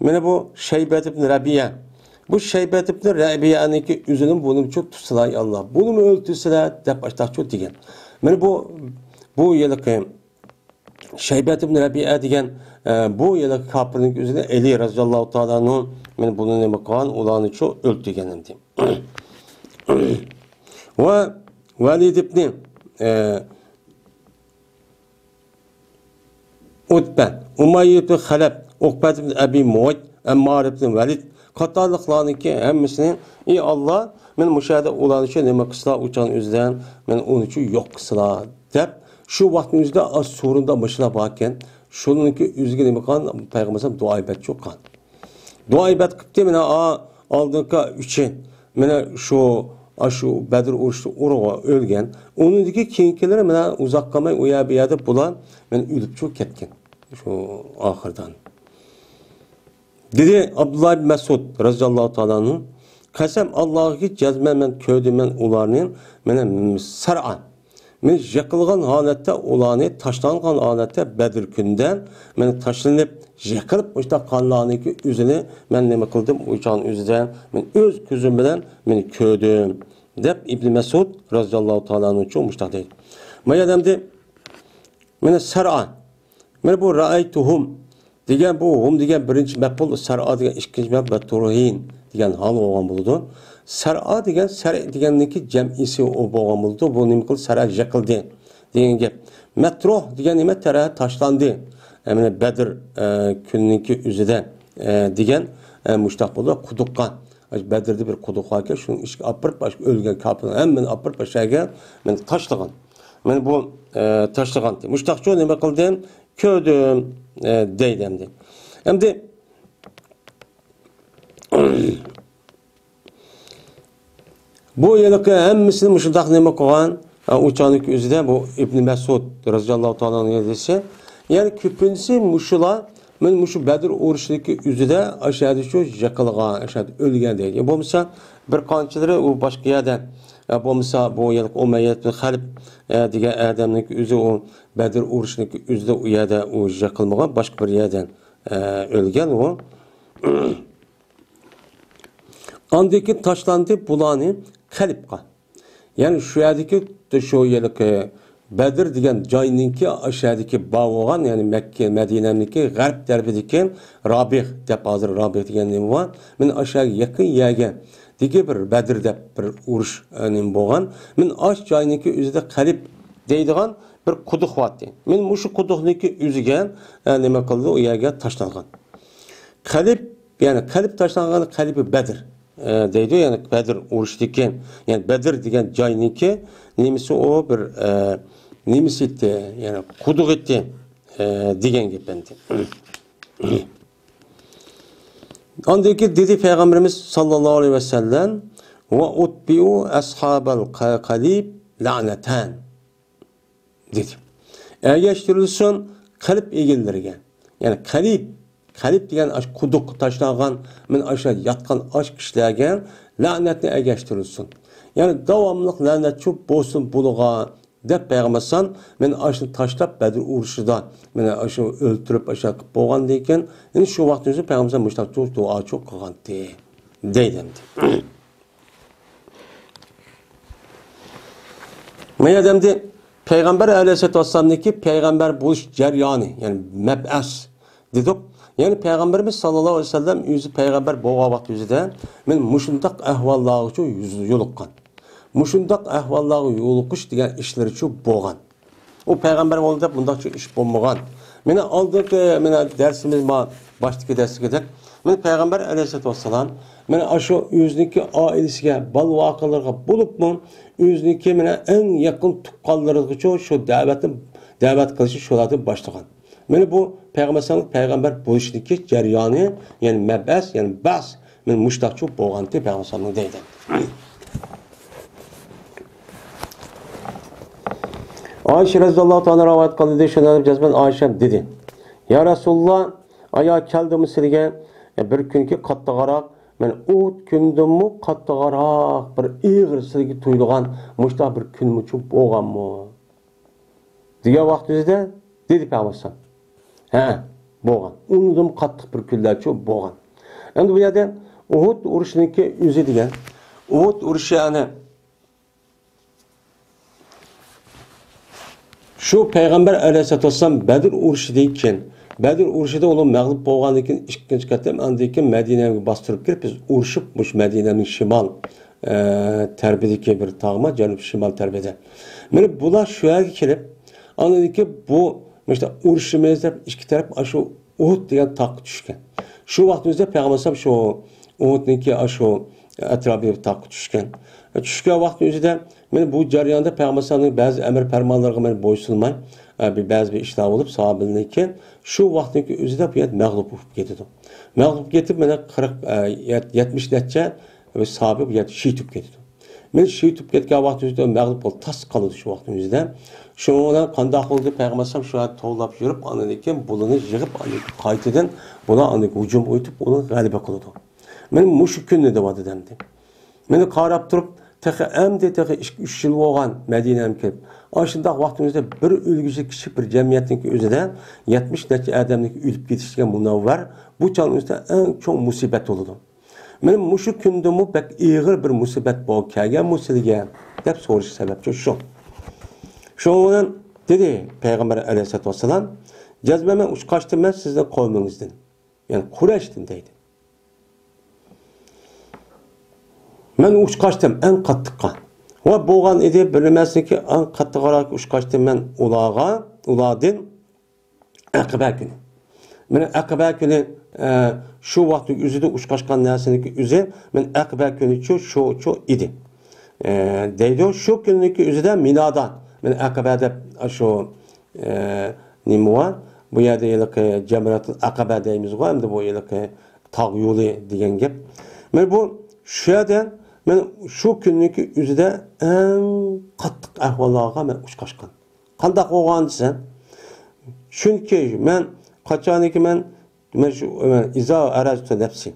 مانا بۇ شەيبەت ئىبنى رەبىئە. بۇ شەيبەت ئىبنى رەبىئەنىڭكى ئۆزىنىمۇ بۇنىمۇچۇ تۇتسىلا، يا ئاللا، بۇنىمۇ ئۆلتۈرسىلە، دەپ ئاشتاقچۇ دېگەن. مانا بۇ، بۇ ھېلىقى شەيبەت ئىبن رەبىئە دېگەن، ئە، بۇ يەنە كاپىرنىڭ ئۆزىنى ئەلى رازىياللاھۇ تائالا ئەنھۇ، مانا بۇنى نېمە قىلغان، ئۇلارنىچۇ ئۆلتۈرگەن ئەمدى. ۋە ۋەلىد ئىبنى، ئە، ئۇتبە، ئۇمەييە ئىبن خەلەپ، ئۇقبەت ئىبن ئەبى مۇئەيت، ئەممار ئىبن ۋەلىد قاتارلىقلارنىڭكى ھەممىسىنى، ئى ئاللا، مانا مۇشۇ يەردە ئۇلارنىچۇ نېمە قىلسىلا، ئۇ چاغنىڭ ئۆزىدە مانا ئۇنىچۇ يوق قىلسىلا، دەپ، شۇ ۋاقىتنىڭ ئۆزىدە ئاز سورۇندا مۇشۇلار باركەن، شۇنىڭكى ئۆزىگە نېمە قىلغان، پەيغەمبەر ئەلەيھىسسالام دۇئا ئىبادەت قىلغان. دۇئا ئىبادەت قىپتۇ، مانا، ئا، ئالدىنقى ئۈچى، مانا شۇ، ئاشۇ بەدر ئۇرۇشتا ئۇرغا ئۆلگەن. ئۇنىڭدىكى كېيىنكىلىرى، مانا، ئۇزاق قالماي ئۇ يەر بۇ يەردە بۇلار، مانا، ئۆلۈپچۇ كەتكەن. شۇ ئاخىردا. دېدى ئابدۇللا ئىبن مەسئۇد رەزىياللاھۇ تائالا ئەنھۇ، قەسەم ئاللاھقى، جەزمەن مەن كۆردۈم مەن ئۇلارنى، مانا، سەرئا. مانا يىقىلغان ھالەتتە، ئۇلارنى تاشلانغان ھالەتتە بەدر كۈنىدە، مانا تاشلىنىپ، يىقىلىپ، مۇشۇنداق قانلارنىڭكى ئۆزىنى مەن نېمە قىلدىم؟ ئۇ چاغنىڭ ئۆزىدە مەن ئۆز كۆزۈم بىلەن مانا كۆردۈم، دەپ ئىبنى مەسئۇد رەزىياللاھۇ تائالا ئەنھۇچۇ مۇشۇنداق دەيدۇ. ما يەردە ئەمدى مانا سەرئا. مانا بۇ رەئەيتۇھۇم دېگەن، بۇ ھۇم دېگەن بىرىنچى مەپئۇل، سەرئا دېگەن ئىككىنچى مەپئۇل، مەترۇھىن دېگەن ھال بولغان بولىدۇ. سەرئا دېگەن سەرئ دېگەننىڭكى جەمئىسى ئۇ بولغان بولىدۇ. بۇ نېمە قىلدى؟ سەرئا يىقىلدى دېگەن گەپ. مەترۇھ دېگەن نېمە؟ تەرە تاشلاندى. ئە، مانا بەدر، ئە، كۈنىنىڭكى ئۆزىدە، ئە، دېگەن، ئە، مۇشتاق بولىدۇ. قۇدۇققا، بەدردە بىر قۇدۇق باركەن، شۇنىڭ ئىچىگە ئاپىرىپ، ئاشۇ ئۆلگەن كاپىرلارنى ھەممىنى ئاپىرىپ، ئاشۇ يەرگە مانا تاشلىغان. مانا بۇ، ئە، تاشلىغانتى. مۇشتاقچۇ نېمە قىلدىم؟ كۆردۈم، ئە، دەيدۇ ئەمدى. ئەمدى بۇ ھېلىقى ھەممىسىنى مۇشۇنداق نېمە قىلغان؟ ھە، ئۇ چاغنىڭكى ئۆزىدە بۇ ئىبنى مەسئۇد رەزىياللاھۇ تائالا ئەنھۇ دېسە، يەنى كۆپىنچىسى مۇشۇلار، مەن مۇشۇ بەدر ئۇرۇشىدىكى ئۆزىدە ئاشۇ يەردە شۇ يىقىلغان، ئاشۇ يەردە ئۆلگەن دەيدۇ. بولمىسا بىر قانچىلىرى ئۇ باشقا يەردە، بولمىسا بۇ يەردە ئۇمەييە ئىبن خەلىپ دېگەن ئادەمنىڭ ئۆزى ئۇ بەدر ئۇرۇشىنىڭ ئۆزىدە ئۇ يەردە ئۇ يىقىلمىغان، باشقا بىر يەردە ئۆلگەن ئۇ. ئاندىن كېيىن تاشلاندى بۇلارنى قەلبقا. يەنى شۇ يەردىكى، شۇ ھېلىقى بەدر دېگەن جاينىڭكى، ئاشۇ يەردىكى بار بولغان، يەنى مەككە، مەدىنەنىڭكى غەرب تەرىپىدىكى رابىغ دەپ، ھازىر رابىغ دېگەن نېمە بار؟ مانا ئاشۇ يەرگە يېقىن يەرگە دېگى بىر بەدر دەپ بىر ئۇرۇش، ئە، نېمە بولغان. مانا ئاشۇ جاينىڭكى ئۆزىدە قەلب دەيدىغان بىر قۇدۇق بارتى. مانا مۇشۇ قۇدۇقنىڭكى ئۆزىگە، ئە، نېمە قىلدى؟ ئۇ يەرگە تاشلانغان. قەلب، يەنى قەلب تاشلانغان، قەلبى بەدر، ئە، دەيدۇ، يەنى بەدر ئۇرۇشىدىكى، يەنى بەدر دېگەن جاينىڭكى نېمىسى ئۇ بىر، ئە، نېمىسى ئىدى، يەنى قۇدۇقى ئىدى، ئە، دېگەن گەپ ئەمدى. ئاندىن كېيىن دېدى پەيغەمبىرىمىز ساللاللاھۇ ئەلەيھى ۋەسەللەم، «ۋە ئۇتبىئۇ ئەسھابەل قە-، قەلىب لەنەتەن» دېدى. ئەگەشتۈرۈلسۇن قەلب ئىگىلىرىگە. يەنى قەلب، قەلب دېگەن ئاشۇ قۇدۇققا تاشلانغان، مانا ئاشۇ ياتقان ئاشۇ كىشىلەرگە لەنەتنى ئەگەشتۈرۈلسۇن. يەنى داۋاملىق لەنەتچۇ بولسۇن بۇلىغا، دەپ پەيغەمبەر ئەلەيھىسسالام، مانا ئاشۇنى تاشلاپ بەدر ئۇرۇشىدا، مانا ئاشۇ ئۆلتۈرۈپ ئاشۇ قىلىپ بولغاندىن كېيىن، يەنى شۇ ۋاقىتتا ئۆزى پەيغەمبەر ئەلەيھىسسالام مۇشۇنداق دۇ-، دۇئاچۇ قىلغانتى، دەيدۇ ئەمدى. ما يەردە ئەمدى پەيغەمبەر ئەلەيھىسسالاتۇ ۋەسسالامنىڭكى پەيغەمبەر بولۇش جەريانى، يەنى مەبئەس دېدۇق. يەنى پەيغەمبىرىمىز ساللاللاھۇ ئەلەيھى ۋەسەللەم ئۆزى پەيغەمبەر بولغان ۋاقتى ئۆزىدە، مانا مۇشۇنداق ئەھۋاللارغىچۇ يۈز-، يولۇققان. مۇشۇنداق ئەھۋاللارغا يولۇقۇش دېگەن ئىشلىرىچۇ بولغان. ئۇ پەيغەمبەر بولدى دەپ مۇنداقچە ئىش بولمىغان. مانا ئالدىنقى، مانا دەرسىمىز ما باشتىكى دەرسلىكىدەك. مانا پەيغەمبەر ئەلەيھىسسالاتۇ ۋەسسالام، مانا ئاشۇ ئۆزىنىڭكى ئائىلىسىگە، بالا ۋاقىلىرىغا بولۇپمۇ، ئۆزىنىڭكى مانا ئەڭ يېقىن تۇغقانلىرىغىچۇ شۇ دەۋەتنى، دەۋەت قىلىشنى شۇلاردىن باشلىغان. مانا بۇ پەيغەمبەر ساللاللاھۇ ئەلەيھى ۋەسەللەم پەيغەمبەر بولۇشىدىكى جەريانى، يەنى مەبئەس، يەنى بەس، مانا مۇشۇنداقچۇ بولغانتى پەيغەمبەر ساللاللاھۇ ئەلەيھى ۋەسەللەمنىڭ دەيدۇ. ئائىشە رەزىياللاھۇ تائالا رىۋايەت قىلدى، شۇنىڭ جەزمەن ئائىشەم دېدى، يا رەسۇلاللا، ئايا كەلدىمۇ سىلىگە بىر كۈنكى قاتتىقراق، مانا ئۇھۇد كۈندىنمۇ قاتتىقراق، بىر ئېغىر سىلىگە تۇيۇلغان مۇشۇنداق بىر كۈنمۇچۇ بولغانمۇ؟ دېگەن ۋاقتىمىزدا دېدى پەيغەمبەر ئەلەيھىسسالام. ھە، بولغان. ئۇنىڭدىن قاتتىق بىر كۈنلەرچۇ بولغان. ئەمدى بۇ يەردە ئۇھۇد ئۇرۇشىنىڭكى ئۆزى دېگەن، ئۇھۇد ئۇرۇشى، يەنى شۇ پەيغەمبەر ئەلەيھىسسالاتۇ ۋەسسالام بەدر ئۇرۇشىدىن كېيىن، بەدر ئۇرۇشىدا ئۇلار مەغلۇپ بولغاندىن كېيىن ئىككىنچى قېتىم ئاندىن كېيىن مەدىنەگە باستۇرۇپ كىرىپ، بىز ئۇرۇشۇپ، مۇشۇ مەدىنەنىڭ شىمال، ئە، تەرىپىدىكى بىر تاغما، جەنۇب شىمال تەرىپىدە. مانا بۇلار شۇ يەرگە كېلىپ، ئاندىن كېيىن بۇ، مۇشۇنداق ئۇرۇشىمىز دەپ ئىككى تەرەپ ئاشۇ ئۇھۇد دېگەن تاغقا چۈشكەن. شۇ ۋاقتىمىزدا پەيغەمبەر ئەلەيھىسسالام شۇ ئۇھۇدنىڭكى ئاشۇ ئەتراپىدىكى تاغقا چۈشكەن. چۈشكەن ۋاقتى ئۆزىدە مانا بۇ جەرياندا پەيغەمبەر ئەلەيھىسسالامنىڭ بەزى ئەمر پەرمانلىرىغا مانا بويسۇنماي، ئە، بىر بەزى بىر ئىشلار بولۇپ، ساھابىلەرنىڭكى شۇ ۋاقتىنىڭكى ئۆزىدە بۇ يەردە مەغلۇپ بولۇپ كېتىدۇ. مەغلۇپ كېتىپ، مانا قىرىق، ئە، يەت-، يەتمىش نەچچە ساھابە بۇ يەردە شېھىت بولۇپ كېتىدۇ. مانا شېھىت بولۇپ كەتكەن ۋاقتى ئۆزىدە مەغلۇپ بولۇپ تاس قالىدۇ شۇ ۋاقتى ئۆزىدە. شۇنىڭ بىلەن قانداق بولدى؟ پەيغەمبەر ئەلەيھىسسالام شۇ يەردە توۋلاپ يۈرۈپ، ئاندىن كېيىن بۇلارنى يىغىپ، ئاندىن كېيىن قايتىدىن بۇلار ئاندىن كېيىن ھۇجۇم ئېيتىپ، ئۇلار غەلىبە قىلىدۇ. مانا مۇشۇ كۈننى دەۋاتىدۇ ئەمدى. مانا قاراپ تۇرۇپ، تېخى ئەمدى تېخى ئىككى، ئۈچ يىل بولغان مەدىنەگە كېلىپ. ئاشۇنداق ۋاقتىمىزدا بىر ئۆلگۈسى كىچىك بىر جەمئىيەتنىڭكى ئۆزىدە يەتمىش نەچچە ئادەمنىڭ ئۆلۈپ كېتىشىگە مۇنەۋۋەر، بۇ چاغنىڭ ئۆزىدە ئەڭ چوڭ مۇسىبەت بولىدۇ. مانا مۇشۇ كۈندىمۇ بەك ئېغىر بىر مۇسىبەت بولۇپ كەلگەنمۇ سىلىگە دەپ سورىشى سەۋەبچۇ شۇ. شۇنىڭ بىلەن دېدى پەيغەمبەر ئەلەيھىسسالاتۇ ۋەسسالام، جەزمەن مەن ئۇچ قاچتىم مەن سىزنىڭ قەۋمىڭىزدىن. يەنى قۇرەيشتىن دەيدۇ. مەن ئۇچ قاچتىم ئەڭ قاتتىققا. ۋە بولغان ئىدى، بىر نېمەسىنىڭكى ئەڭ قاتتىقراق ئۇچ قاچتىم مەن ئۇلارغا، ئۇلاردىن ئەقىبە كۈنى. مانا ئەقىبە كۈنى، ئە، شۇ ۋاقىتنىڭ ئۆزىدە ئۇچ قاچقان نەرسىنىڭكى ئۆزى، مانا ئەقىبە كۈنى شۇ، شۇ، شۇ ئىدى. ئە، دەيدۇ، شۇ كۈننىڭكى ئۆزىدە مىنادا، مانا ئەقىبە دەپ، شۇ، ئە، نېمە بار؟ بۇ يەردە ھېلىقى جەمرەتۇل ئەقەبە دەيمىزغۇ، ئەمدى بۇ ھېلىقى تاغ يولى دېگەن گەپ. مانا بۇ شۇ يەردە مانا شۇ كۈننىڭكى ئۆزىدە ئەڭ قاتتىق ئەھۋاللارغا مەن ئۇچراشقان. قانداق بولغان دېسە، چۈنكى مەن قاچانكى مەن مەن شۇ، مەن ئىزا ئەرەزتۇ نەپسى.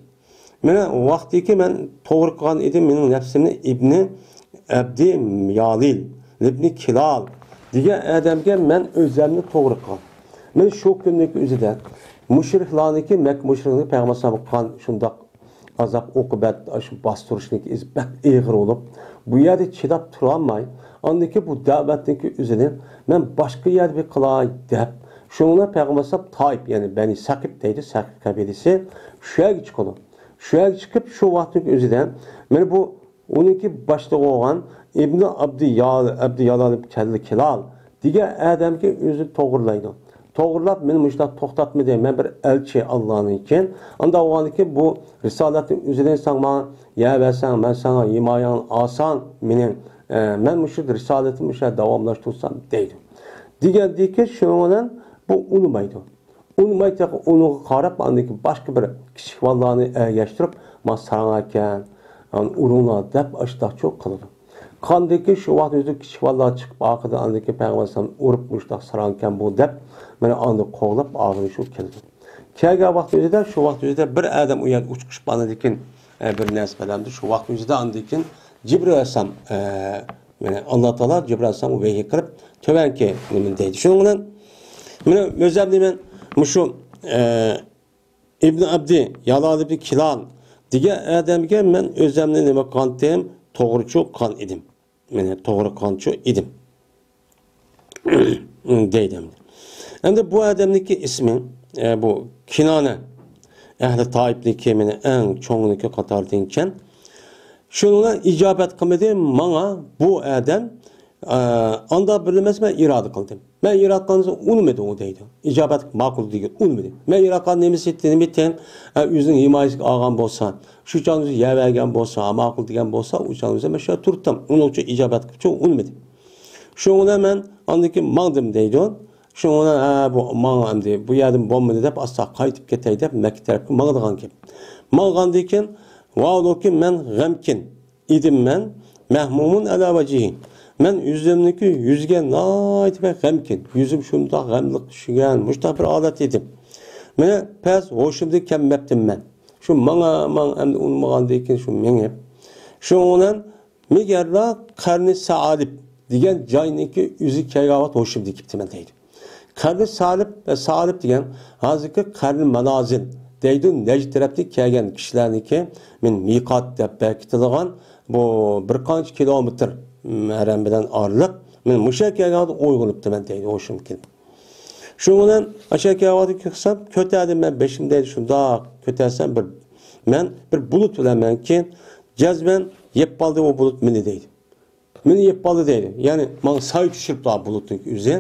مانا ۋاقتىكى مەن توغرا قىلغان ئىدىم مېنىڭ نەپسىمنى ئىبنى ئەبدى يالىل، ئىبنى كىلال دېگەن ئادەمگە مەن ئۆزۈمنى توغرا قىلغان. مەن شۇ كۈننىڭ ئۆزىدە مۇشرىكلارنىڭكى، مەككە مۇشرىكلىرىنىڭ پەيغەمبەر ئەلەيھىسسالامغا قىلغان شۇنداق ئازاب ئوقۇبەت، شۇ باستۇرۇشنىڭكى ئىزى بەك ئېغىر بولۇپ، بۇ يەردە چىداپ تۇرالماي، ئاندىكى بۇ دەۋەتنىڭكى ئۆزىنى مەن باشقا يەردە بىر قىلاي دەپ، شۇنىڭ بىلەن پەيغەمبەر ئەلەيھىسسالام تائىپ، يەنى بەنى سەقىپ دەيدۇ، سەقىپ قەبىلىسى، شۇ يەرگە چىقىدۇ. شۇ يەرگە چىقىپ، شۇ ۋاقىتنىڭ ئۆزىدە مانا بۇ ئۇنىڭكى باشلىقى بولغان ئىبنى ئابدى يال-، ئابدى يالال كەللە كىلال دېگەن ئادەمگە ئۆزىنى توغرىلايدۇ. توغرىلاپ، مېنى مۇشۇنداق توختاتمىدى، مەن بىر ئەلچى ئاللانىڭكى. ئانداق بولغاندىكىن بۇ رىسالەتنى ئۆزىدىن ساڭا يەۋەرسەڭ، مەن ساڭا ھىمايەڭنى ئالسام، مېنىڭ، ئە، مەن مۇشۇ رىسالىتىمنى مۇشۇ يەردە داۋاملاشتۇرسام دەيدۇ. دېگەندىكىن شۇنىڭ بىلەن بۇ ئۇنىمايدۇ. ئۇنىماي تېخى ئۇنىڭغا قاراپ، ئاندىن كېيىن باشقا بىر كىچىك بالىلارنى ئەگەشتۈرۈپ، ما ساراڭ ئەكەن، ئۇرۇڭلار دەپ ئاشتاقچۇ قىلىدۇ. قاندىكى شۇ ۋاقىت ئۆزى كىچىك بالىلار چىقىپ، ئارقىدىن ئاندىن كېيىن پەيغەمبەر ئەلەيھىسسالام ئۇرۇپ مۇشۇنداق ساراڭ ئەكەن بۇ دەپ، مانا ئاندىن قوغلاپ ئاخىرى شۇ كېلىدۇ. كەلگەن ۋاقىت ئۆزىدە، شۇ ۋاقىت ئۆزىدە بىر ئادەم ئۇ يەردە ئۇچقۇچ بارلىدىكىن، ئە، بىر نەرسە بەلەمدە، شۇ ۋاقىت ئۆزىدە ئاندىن كېيىن جىبرىل ئەلەيھىسسالام، ئە، مانا ئاللا تائالا جىبرىل ئەلەيھىسسالامغا ۋەھىي قىلىپ، تۆۋەنكى نېمىنى دەيدۇ. شۇنىڭ بىلەن مانا ئۆزۈمنى مەن مۇشۇ، ئە، ئىبنى ئابدى يالال ئىبنى كىلال دېگەن ئادەمگە مەن ئۆزۈمنى نېمە قىلغانتىم؟ توغرىچۇ قىلغان ئىدىم. مانا توغرا قىلغانچۇ ئىدىم. دەيدۇ ئەمدى. ئەمدى بۇ ئادەمنىڭكى ئىسمى، ئە، بۇ كىنانە ئەھلى تائىپنىڭكى مانا ئەڭ چوڭىنىڭكى قاتارىدىكەن. شۇنىڭغا ئىجابەت قىلمىدى ماڭا بۇ ئادەم، ئە، ئاندا بىرلا ئەمەس، مەن ئىرادە قىلدىم. مەن ئىرادە قىلغان ئۇنىمىدى ئۇ دەيدۇ. ئىجابەت ماقۇل دېگەن ئۇنىمىدى. مەن ئىرادە قىلغان نېمىسى، نېمىتىم، ئە، ئۆزىنىڭ ھىمايىسىگە ئالغان بولسا، شۇ چاغدا يەۋەرگەن بولسا، ماقۇل دېگەن بولسا، ئۇ چاغدا مەن شۇ يەردە تۇرۇپتىم. ئۇنىڭ ئۈچۈن ئىجابەت قىلىپچۇ ئۇنىمىدى. شۇنىڭ بىلەن مەن ئاندىن كېيىن ماڭدىم دەيدۇ. شۇنىڭ بىلەن، ھە، بۇ ماڭا ئەمدى بۇ يەردىن بولمىدى دەپ، ئاستا قايتىپ كېتەي دەپ مەككە تەرەپكە ماڭىدىغان گەپ. ماڭغاندىن كېيىن، ۋاھالەنكى مەن غەمكىن ئىدىم مەن، مەھمۇمۇن ئەلا ۋەجھى. مەن ئۆزۈمنىڭكى يۈزىگە ناھايىتى بەك غەمكىن. يۈزۈم شۇنداق غەملىك چۈشكەن، مۇشۇنداق بىر ھالەت ئىدىم. مانا پەس ھوشۇمدىن كەلمەپتىم مەن. شۇ ماڭا، ماڭ ئەمدى ئۇنىمىغاندىن كېيىن شۇ مېڭىپ. شۇنىڭ بىلەن مىگەرلا قەرنى سائالىب دېگەن جاينىڭكى ئۆزى كەلگەن ۋاقىت ھوشۇمدىن كېتىپتىمەن دەيدۇ. قەرنى سالىب، سالىب دېگەن ھازىرقى قەرنى مانازىل دەيدۇ، نەجد تەرەپتىن كەلگەن كىشىلەرنىڭكى مەن مىقات دەپ بېكىتىدىغان بۇ بىر قانچە كىلومېتىر، م، ھەرەم بىلەن ئارىلىق. مەن مۇشۇ يەرگە كەلگەندە ئويغىنىپتىمەن دەيدۇ، ھوشۇم كېلىپ. شۇنىڭ بىلەن ئاشۇ يەرگە كەلگەندە كۆرسەم، كۆتەردىم مەن بېشىمنى دەيدۇ، شۇنداق كۆتەرسەم بىر، مەن بىر بۇلۇت بىلەن مەنكى جەزمەن يەپ قالدى ئۇ بۇلۇت مېنى دەيدۇ. مېنى يەپ قالدى دەيدۇ. يەنى ماڭا سايە چۈشۈرۈپتۇ بۇلۇتنىڭ ئۆزى.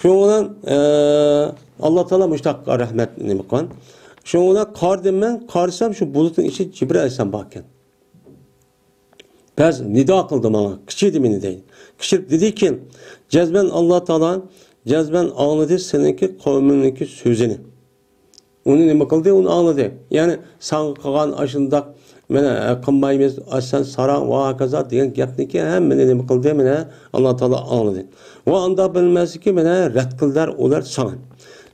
شۇنىڭ بىلەن، ئە، ئاللا تائالا مۇشۇنداق رەھمەت نېمە قىلغان. شۇنىڭ بىلەن قارىدىم مەن، قارىسام شۇ بۇلۇتنىڭ ئىچىدە جىبرىل ئەلەيھىسسالام بار ئىكەن. بەس نىدا قىلدى ماڭا، قىچىردى مېنى دەيدۇ. قىچىرىپ دېدىكى، جەزمەن ئاللا تائالا، جەزمەن ئاڭلىدى سېنىڭكى قەۋمىڭنىڭكى سۆزىنى. ئۇنى نېمە قىلدى؟ ئۇنى ئاڭلىدى. يەنى ساڭا قىلغان ئاشۇنداق، مانا، قىلمايمىز، سەن ساراڭ ۋە ھاكازا دېگەن گەپنىكى ھەممىنى نېمە قىلدى؟ مانا، ئاللا تائالا ئاڭلىدى. ۋە ئاندا بىلمەسلىكى، مانا، رەت قىلدىلەر ئۇلار ساڭا.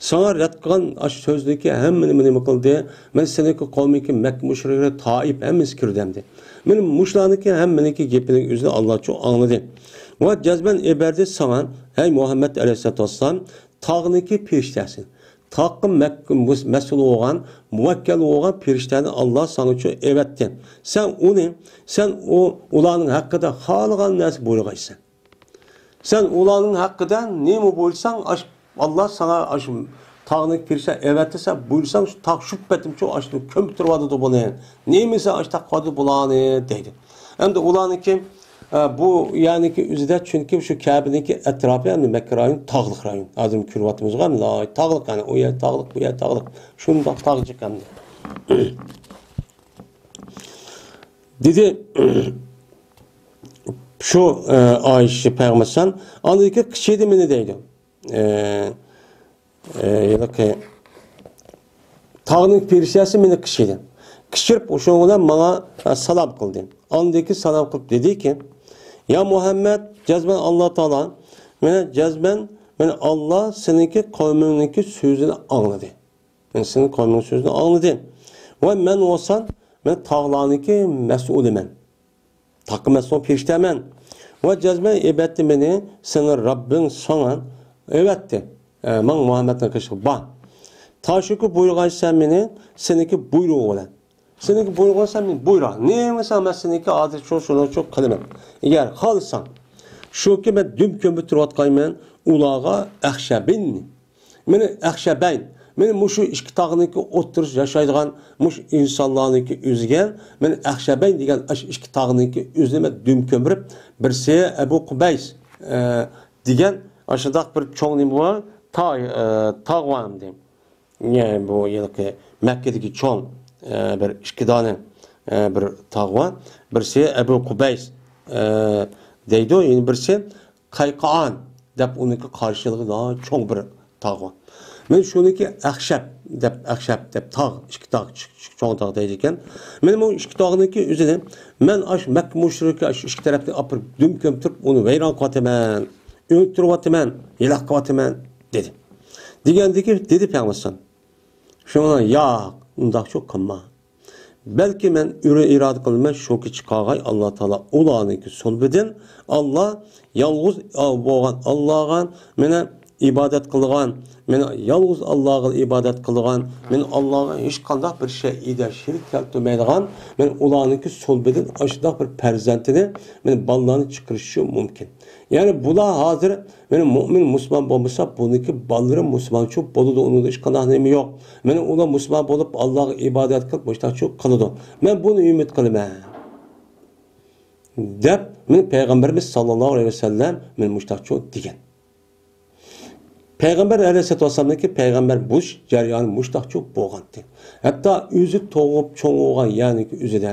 ساڭا رەت قىلغان ئاشۇ سۆزنىكى ھەممىنى نېمە قىلدى؟ مانا، سېنىڭكى قەۋمىڭكى مەككە مۇشرىكلىرى، تائىپ ھەممىسى كىردى ئەمدى. مانا مۇشۇلارنىڭكى ھەممىنىڭكى گېپىنىڭ ئۆزىنى ئاللاچۇ ئاڭلىدى. ۋە جەزمەن ئەۋەتتى ساڭا، ھەي مۇھەممەد ئەلەيھىسسالاتۇ ۋەسسالام، تاغنىڭكى پېرىشتەسى، تاغقا مەك-، مەس-، مەسئۇل بولغان، مۇۋەككەل بولغان پېرىشتەنى ئاللا ساڭىچۇ ئەۋەتتى. سەن ئۇنى، سەن ئۇ، ئۇلارنىڭ ھەققىدە خالىغان نەرسە بۇيرۇغايسەن. سەن ئۇلارنىڭ ھەققىدە نېمە بۇيرۇساڭ، ئاش-، ئاللا ساڭا ئاشۇ تاغنىڭكى پېرىشتە ئەۋەتتى، سەن بۇيرۇساڭ، شۇ تاغ شۈبھىتىمچۇ ئاشۇنى كۆمۈپ تۇرۇۋاتىدۇ بۇنى. نېمىسى ئاشۇنداق قىلىۋاتىدۇ بۇلارنى دەيدۇ. ئەمدى ئۇلارنىڭكى، ئە، بۇ يەرنىڭكى ئۆزىدە، چۈنكى شۇ كەبىنىڭكى ئەتراپى، ئەمدى مەككە رايونى تاغلىق رايون. ھازىر كۆرۈۋاتىمىزغۇ، ئەمدى تاغلىق، يەنى ئۇ يەر تاغلىق، بۇ يەر تاغلىق. شۇنداق تاغ جىق ئەمدى. دېدى، شۇ، ئە، ئائىشە پەيغەمبەر، ئاندىن كېيىن قىچىدى مېنى دەيدۇ. ئە، ئە، ھېلىقى تاغنىڭ پېرىشتەسى مېنى قىچىدى. قىچىرىپ، شۇنىڭ بىلەن ماڭا، ئە، سالام قىلدى. ئاندىن كېيىن سالام قىلىپ دېدىكى، يا مۇھەممەد، جەزمەن ئاللا تائالا، مانا جەزمەن، مانا ئاللا سېنىڭكى قەۋمىڭنىڭكى سۆزىنى ئاڭلىدى. مەن سېنىڭ قەۋمىڭ سۆزىنى ئاڭلىدىم. ۋە مەن بولسام، مەن تاغلارنىڭكى مەسئۇلىمەن. تاغقا مەسئۇل پېرىشتەمەن. ۋە جەزمەن ئەلۋەتتە مېنى سېنىڭ رەببىڭ ساڭا، ئەلۋەتتە، ئە، ماڭا مۇھەممەدنىڭ قېشىغا بار. تاشۇكى بۇيرۇغان سەن مېنى، سېنىڭكى بۇيرۇغۇ بىلەن. سېنىڭكى بۇيرۇغان سەن مېنى بۇيرۇ. نېمە سەن مەن سېنىڭكى ھازىر شۇ، شۇنى شۇ قىلىمەن. ئەگەر خالىساڭ، شۇكى مەن دۈم كۆمۈپ تۇرۇۋاتقايمەن ئۇلارغا ئەخشەبىننى. مېنى ئەخشەبەين، مېنى مۇشۇ ئىككى تاغنىڭكى ئوتتۇرىسىدا ياشايدىغان مۇشۇ ئىنسانلارنىڭكى ئۆزىگە، مېنى ئەخشەبەين دېگەن ئاشۇ ئىككى تاغنىڭكى ئۆزىنى مەن دۈم كۆمۈرۈپ، بىرسى ئەبۇ قۇبەيس، ئە، دېگەن ئاشۇنداق بىر چوڭ نېمە بار، تا-، ئە، تاغ بار ئەمدى. يەنى بۇ ھېلىقى مەككىدىكى چوڭ، ئە، بىر ئىككى دانە، ئە، بىر تاغ بار. بىرسى ئەبۇ قۇبەيس، ئە، دەيدۇ، يەنە بىرسى قەيقائان دەپ ئۇنىڭكى قارشىلىقى ناھايىتى چوڭ بىر تاغ بار. مەن شۇنىڭكى ئەخشەب دەپ، ئەخشەب دەپ تاغ، ئىككى تاغ، چ-، چ-، چوڭ تاغ دەيدىكەن. مەن بۇ ئىككى تاغنىڭكى ئۆزىنى، مەن ئاشۇ مەككە مۇشرىكى ئاشۇ ئىككى تەرەپنى ئاپىرىپ دۈم كۆمتۈرۈپ ئۇنى ۋەيران قىلىۋاتىمەن، ئۆلتۈرۈۋاتىمەن، ھېلاك قىلىۋاتىمەن دېدى. دېگەندىكى دېدى پەيغەمبەر ئەلەيھىسسالام. شۇڭا ياق، ئۇنداقچۇ قىلما. بەلكى مەن ئۆرە ئىرادە قىلىمەن، شۇ كېچە قالغاي ئاللا تائالا ئۇلارنىڭكى سۇلبىدىن، ئاللا يالغۇز بولغان ئاللاغا مېنى ئىبادەت قىلغان، مېنى يالغۇز ئاللاغا ئىبادەت قىلغان، مېنى ئاللاغا ھېچقانداق بىر شەيئىدە شېرىك كەلتۈرمەيدىغان، مېنى ئۇلارنىڭكى سۇلبىدىن ئاشۇنداق بىر پەرزەنتىنى، مېنى بالىلارنى چىقىرىشى مۇمكىن. يەنى بۇلار ھازىر مېنى مۇئمىن مۇسۇلمان بولمىسا، بۇنىڭكى بالىلىرى مۇسۇلمانچۇ بولىدۇ، ئۇنىڭدا ھېچقانداق نېمە يوق. مېنى ئۇلار مۇسۇلمان بولۇپ، ئاللاغا ئىبادەت قىلىپ، مۇشۇنداقچۇ قىلىدۇ. مەن بۇنى ئۈمىد قىلىمەن، دەپ، مېنى پەيغەمبىرىمىز ساللاللاھۇ ئەلەيھى ۋەسەللەم مېنى مۇشۇنداقچۇ دېگەن. پەيغەمبەر ئەلەيھىسسالاتۇ ۋەسسالامنىڭكى پەيغەمبەر بولۇش جەريانى مۇشۇنداقچۇ بولغانتى. ھەتتا ئۆزى تۇغۇپ چوڭ بولغان يەرنىڭكى ئۆزىدە،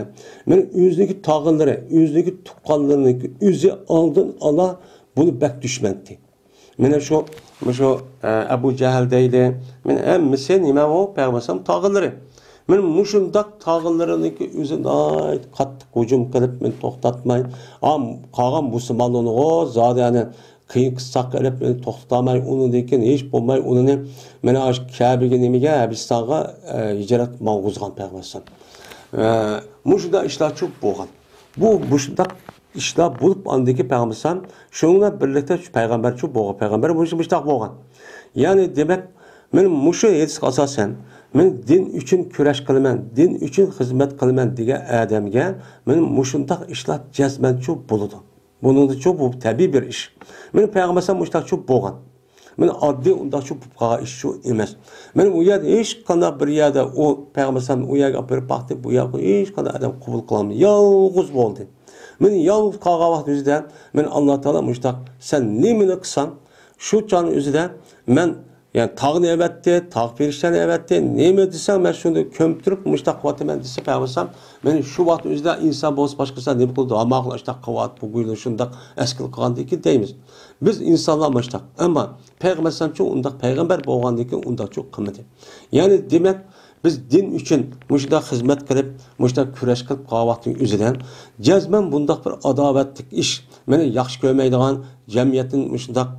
مېنى ئۆزىنىڭكى تاغىلىرى، ئۆزىنىڭكى تۇغقانلىرىنىڭكى ئۆزى ئالدىن ئالا بۇنى بەك دۈشمەنتى. مانا شۇ، مۇشۇ، ئە، ئەبۇ جەھىل دەيلى. مانا ھەممىسى نېمە ئۇ؟ پەيغەمبەر ئەلەيھىسسالام تاغىلىرى. مانا مۇشۇنداق تاغىلىرىنىڭكى ئۆزى ناھايىتى قاتتىق ھۇجۇم قىلىپ، مېنى توختاتماي، ئا، قالغان مۇسۇلمانلارنىغۇ زادى يەنە قىيىن قىستاققا ئېلىپ، مېنى توختىتالماي، ئۇنىڭدىن كېيىن ھېچ بولماي، ئۇنى مانا ئاشۇ كەبىگە نېمىگە، ھەبىستانغا، ئە، ھىجرەت ماڭغۇزغان پەيغەمبەر ئەلەيھىسسالام. ئە، مۇشۇنداق ئىشلارچۇ بولغان. بۇ مۇشۇنداق ئىشلار بولۇپ ئاندىكى پەيغەمبەر ئەلەيھىسسالام شۇنىڭ بىلەن بىرلىكتە شۇ پەيغەمبەرچۇ بولغان، پەيغەمبەر مۇشۇ مۇشتاق بولغان. يەنى دېمەك، مەن مۇشۇ ھەدىسكە ئاساسەن، مەن دىن ئۈچۈن كۈرەش قىلىمەن، دىن ئۈچۈن خىزمەت قىلىمەن دېگەن ئادەمگە مەن مۇشۇنداق ئىشلار جەزمەنچۇ بولىدۇ. بۇنىڭدىچۇ بۇ تەبىئىي بىر ئىش. مەن پەيغەمبەر ئەلەيھىسسالام مۇشتاقچۇ بولغان. مانا ئاددىي ئۇنداقچۇ بولۇپ قالغان ئىشچۇ ئەمەس. مانا ئۇ يەردە ھېچقانداق بىر يەردە ئۇ پەيغەمبەر ئەلەيھىسسالامنى ئۇ يەرگە ئاپىرىپ باقتى، بۇ يەردە ھېچقانداق ئادەم قوبۇل قىلالمىدى. يالغۇز بولدى. مانا يالغۇز قالغان ۋاقتى ئۆزىدە مانا ئاللا تائالا مۇشتاق، سەن نېمىنى قىلساڭ، شۇ چاغنىڭ ئۆزىدە مەن، يەنى تاغنى ئەۋەتتى، تاغ پېرىشتىنى ئەۋەتتى، نېمە دېسەڭ مەن شۇنى كۆمتۈرۈپ مۇشتاق قىلىۋاتىمەن دېسە پەيغەمبەر ئەلەيھىسسالام، مانا شۇ ۋاقىت ئۆزىدە ئىنسان بولسا باشقىسى نېمە قىلىدۇ، ھاماقلا ئىشتاق قىلىۋاتىدۇ، بۇ گويلا شۇنداق ئەسكىل قىلغاندىن كېيىن دەيمىز. بىز ئىنسانلار مۇشتاق. ئەمما پەيغەمبەر ئەلەيھىسسالامچۇ ئۇنداق پەيغەمبەر بولغاندىن كېيىن ئۇنداقچۇ قىلمىدى. يەنى دېمەك، بىز دىن ئۈچۈن مۇشۇنداق خىزمەت قىلىپ، مۇشۇنداق كۈرەش قىلىپ قالغان ۋاقتىنىڭ ئۆزىدە جەزمەن بۇنداق بىر ئاداۋەتلىك ئىش، مېنى ياخشى كۆرمەيدىغان، جەمئىيەتتىن مۇشۇنداق